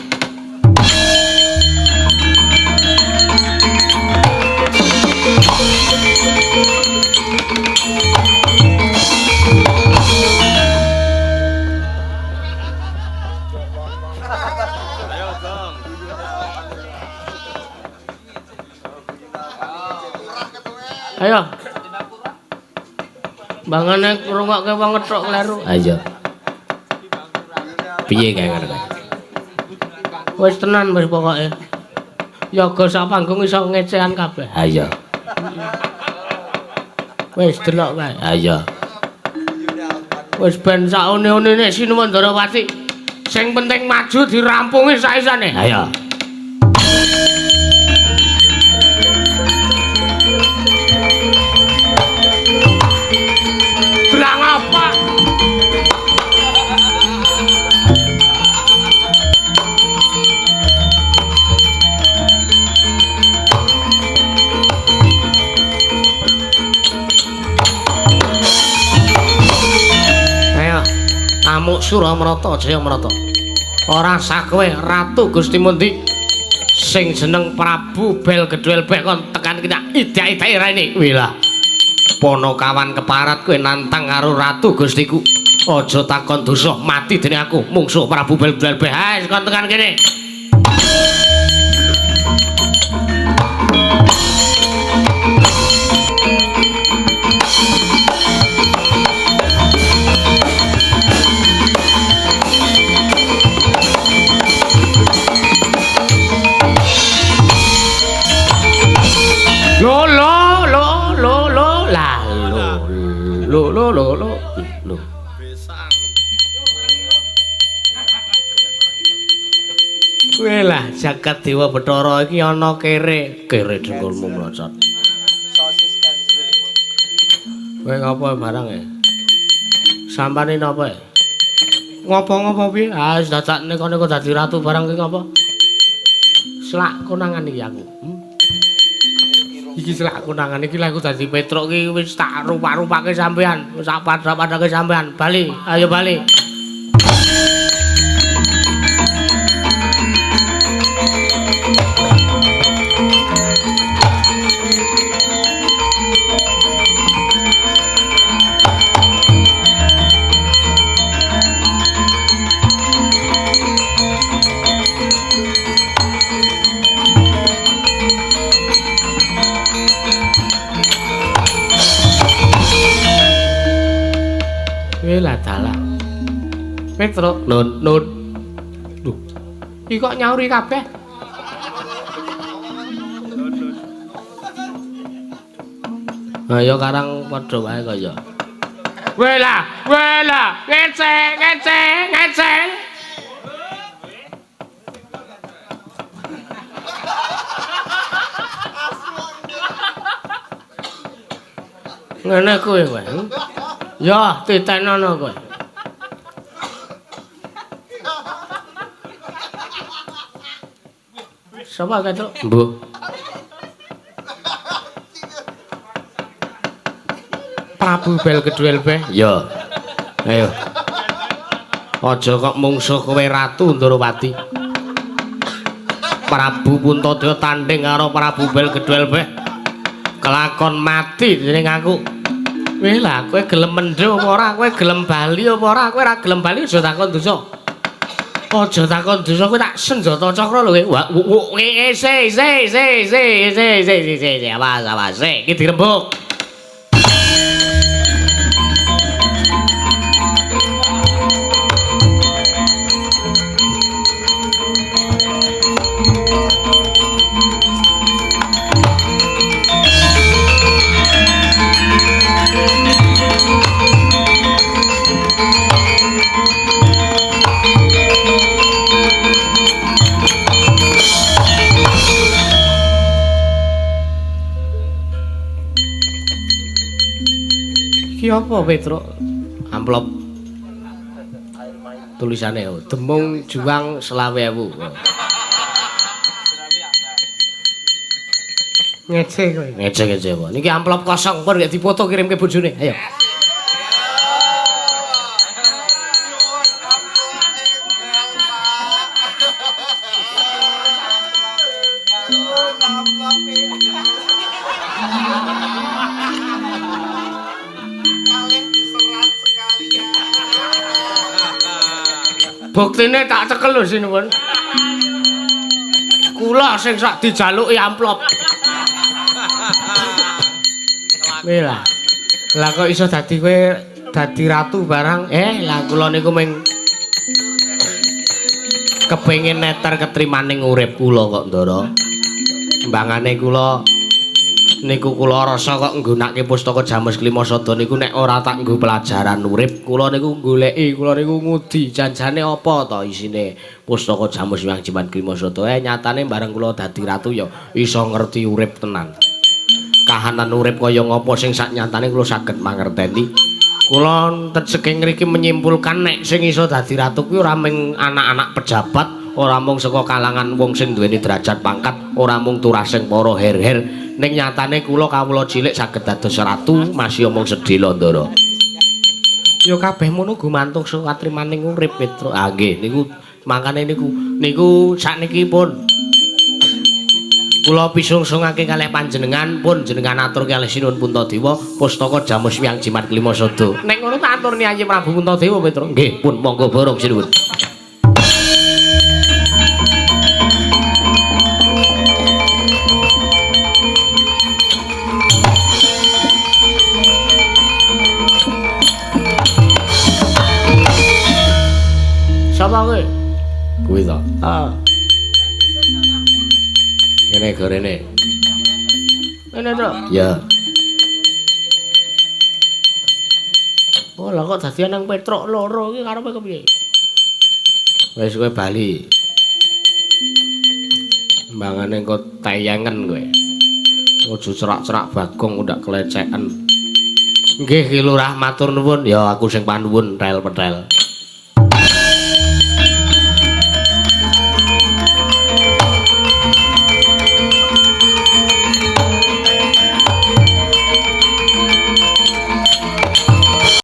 Ayo. Bangane ngrungokke wong ngethuk kleru. Ayo. Piye kae ngono kae? Wis tenan wis pokoke. Yoga sak panggung iso ngecehan kabeh. Ayo. Wis delok wae. Ayo. Wis ben sak one-onene Sinuwun Ndarawati. Sing penting maju dirampungi saisane. Ayo. Drang apa? Ayo, amuk Suramrata Jayamrata. Ora sah kowe Ratu Gusti Mundi sing jeneng Prabu Bel Gedhel Bek kon tekan kita idak-idake raine. Wilah. Panakawan keparat kowe nantang karo Ratu Gustiku. Aja takon dosa mati dene aku mungsuh Prabu Bel Gedhel Bek. Hae kon tekan kene. Lo lo lo lo lo la lo lo lo lo lo lo. Kowe lah jagat Dewa Bathara iki ana kere, kere dengkulmu mlocot. Kowe ngopo barang e? Sampane napa e? Ngopo-ngopo piye? Ah wis dadak neko-neko dadi ratu barang ki ngopo? Selak konangan iki aku. Iki selak konangan iki lha aku dadi Petruk iki wis tak rupak-rupake sampean, wis tak padha-padhake sampean. Bali, ayo bali. Lah dalah. Petruk, Nun, nun. Lho. Iki kok nyauri kabeh? Ayo karang padha wae kaya. Wela, wela, ngece, ngece, ngece. Ngene kuwi kowe. Ya, titenono kowe. Sapa kae, Truk? Mbuh. Prabu Bel Gedhel Beh. Ya. Ayo. Aja kok mungsuh kowe Ratu Ndorowati. Prabu Puntadewa tandhing karo Prabu Bel Gedhel Beh. Kelakon mati dening aku. Weh lah, kowe gelem mendho apa ora? Kowe gelem bali apa ora? Kowe ora gelem bali aja takon dosa. Aja takon dosa, kowe tak senjata cakra lho kowe. Wah, se se se se se se se se awas awas se iki dirembuk. Iki apa Petruk? Amplop. Tulisane Demung Juang 20.000. Ngece kowe. Ngece-ngece apa? Niki amplop kosong pun nek dipoto kirim ke bojone. Ayo. Buktine tak cekel lho sinuwun. Kula sing sak dijaluki amplop. Lah. Lah kok iso dadi kowe dadi ratu barang? Lah kula niku mung kepengin neter ketrimaning urip kula kok, Ndara. Mbangane kula niku kula rasa kok nggunakake pustaka Jamus Klima Sada niku nek ora tak nggo pelajaran urip, kula niku goleki, kula niku ngudi janjane apa to isine pustaka Jamus Hyang Jimat Klima Sada. Nyatane bareng kula dadi ratu ya iso ngerti urip tenan. Kahanan urip kaya ngapa sing sak nyatane kula saged mangerteni. Kula saking ngriki menyimpulkan nek sing iso dadi ratu kuwi ora mung anak-anak pejabat, ora mung saka kalangan wong sing duweni derajat pangkat, ora mung turasing para her-her. Ning nyatane kula kawula cilik saged dados ratu masih mung sedhela, Ndara. Ya kabeh mono gumantung saka katrimaning urip, Petruk. Ah nggih, niku mangkane niku niku sakniki pun kula pisungsungake kalih panjenengan pun jenengan atur kalih Sinuwun Puntadewa pustaka Jamus Hyang Jimat Klima Sada. Nek ngono tak atur Nyai Prabu Puntadewa, Petruk. Nggih, pun monggo borong sinuwun. Sapa kowe? Kuwi to. Ah. Kene gorene. Ngene to? Ya. Oh, lah kok dadi nang Petruk loro iki karepe kepiye? Wis kowe bali. Mbangane engko teyengen kowe. Aja cerak-cerak Bagong ndak kelecekan. Nggih Ki Lurah matur nuwun. Ya aku sing panuwun rel-petel.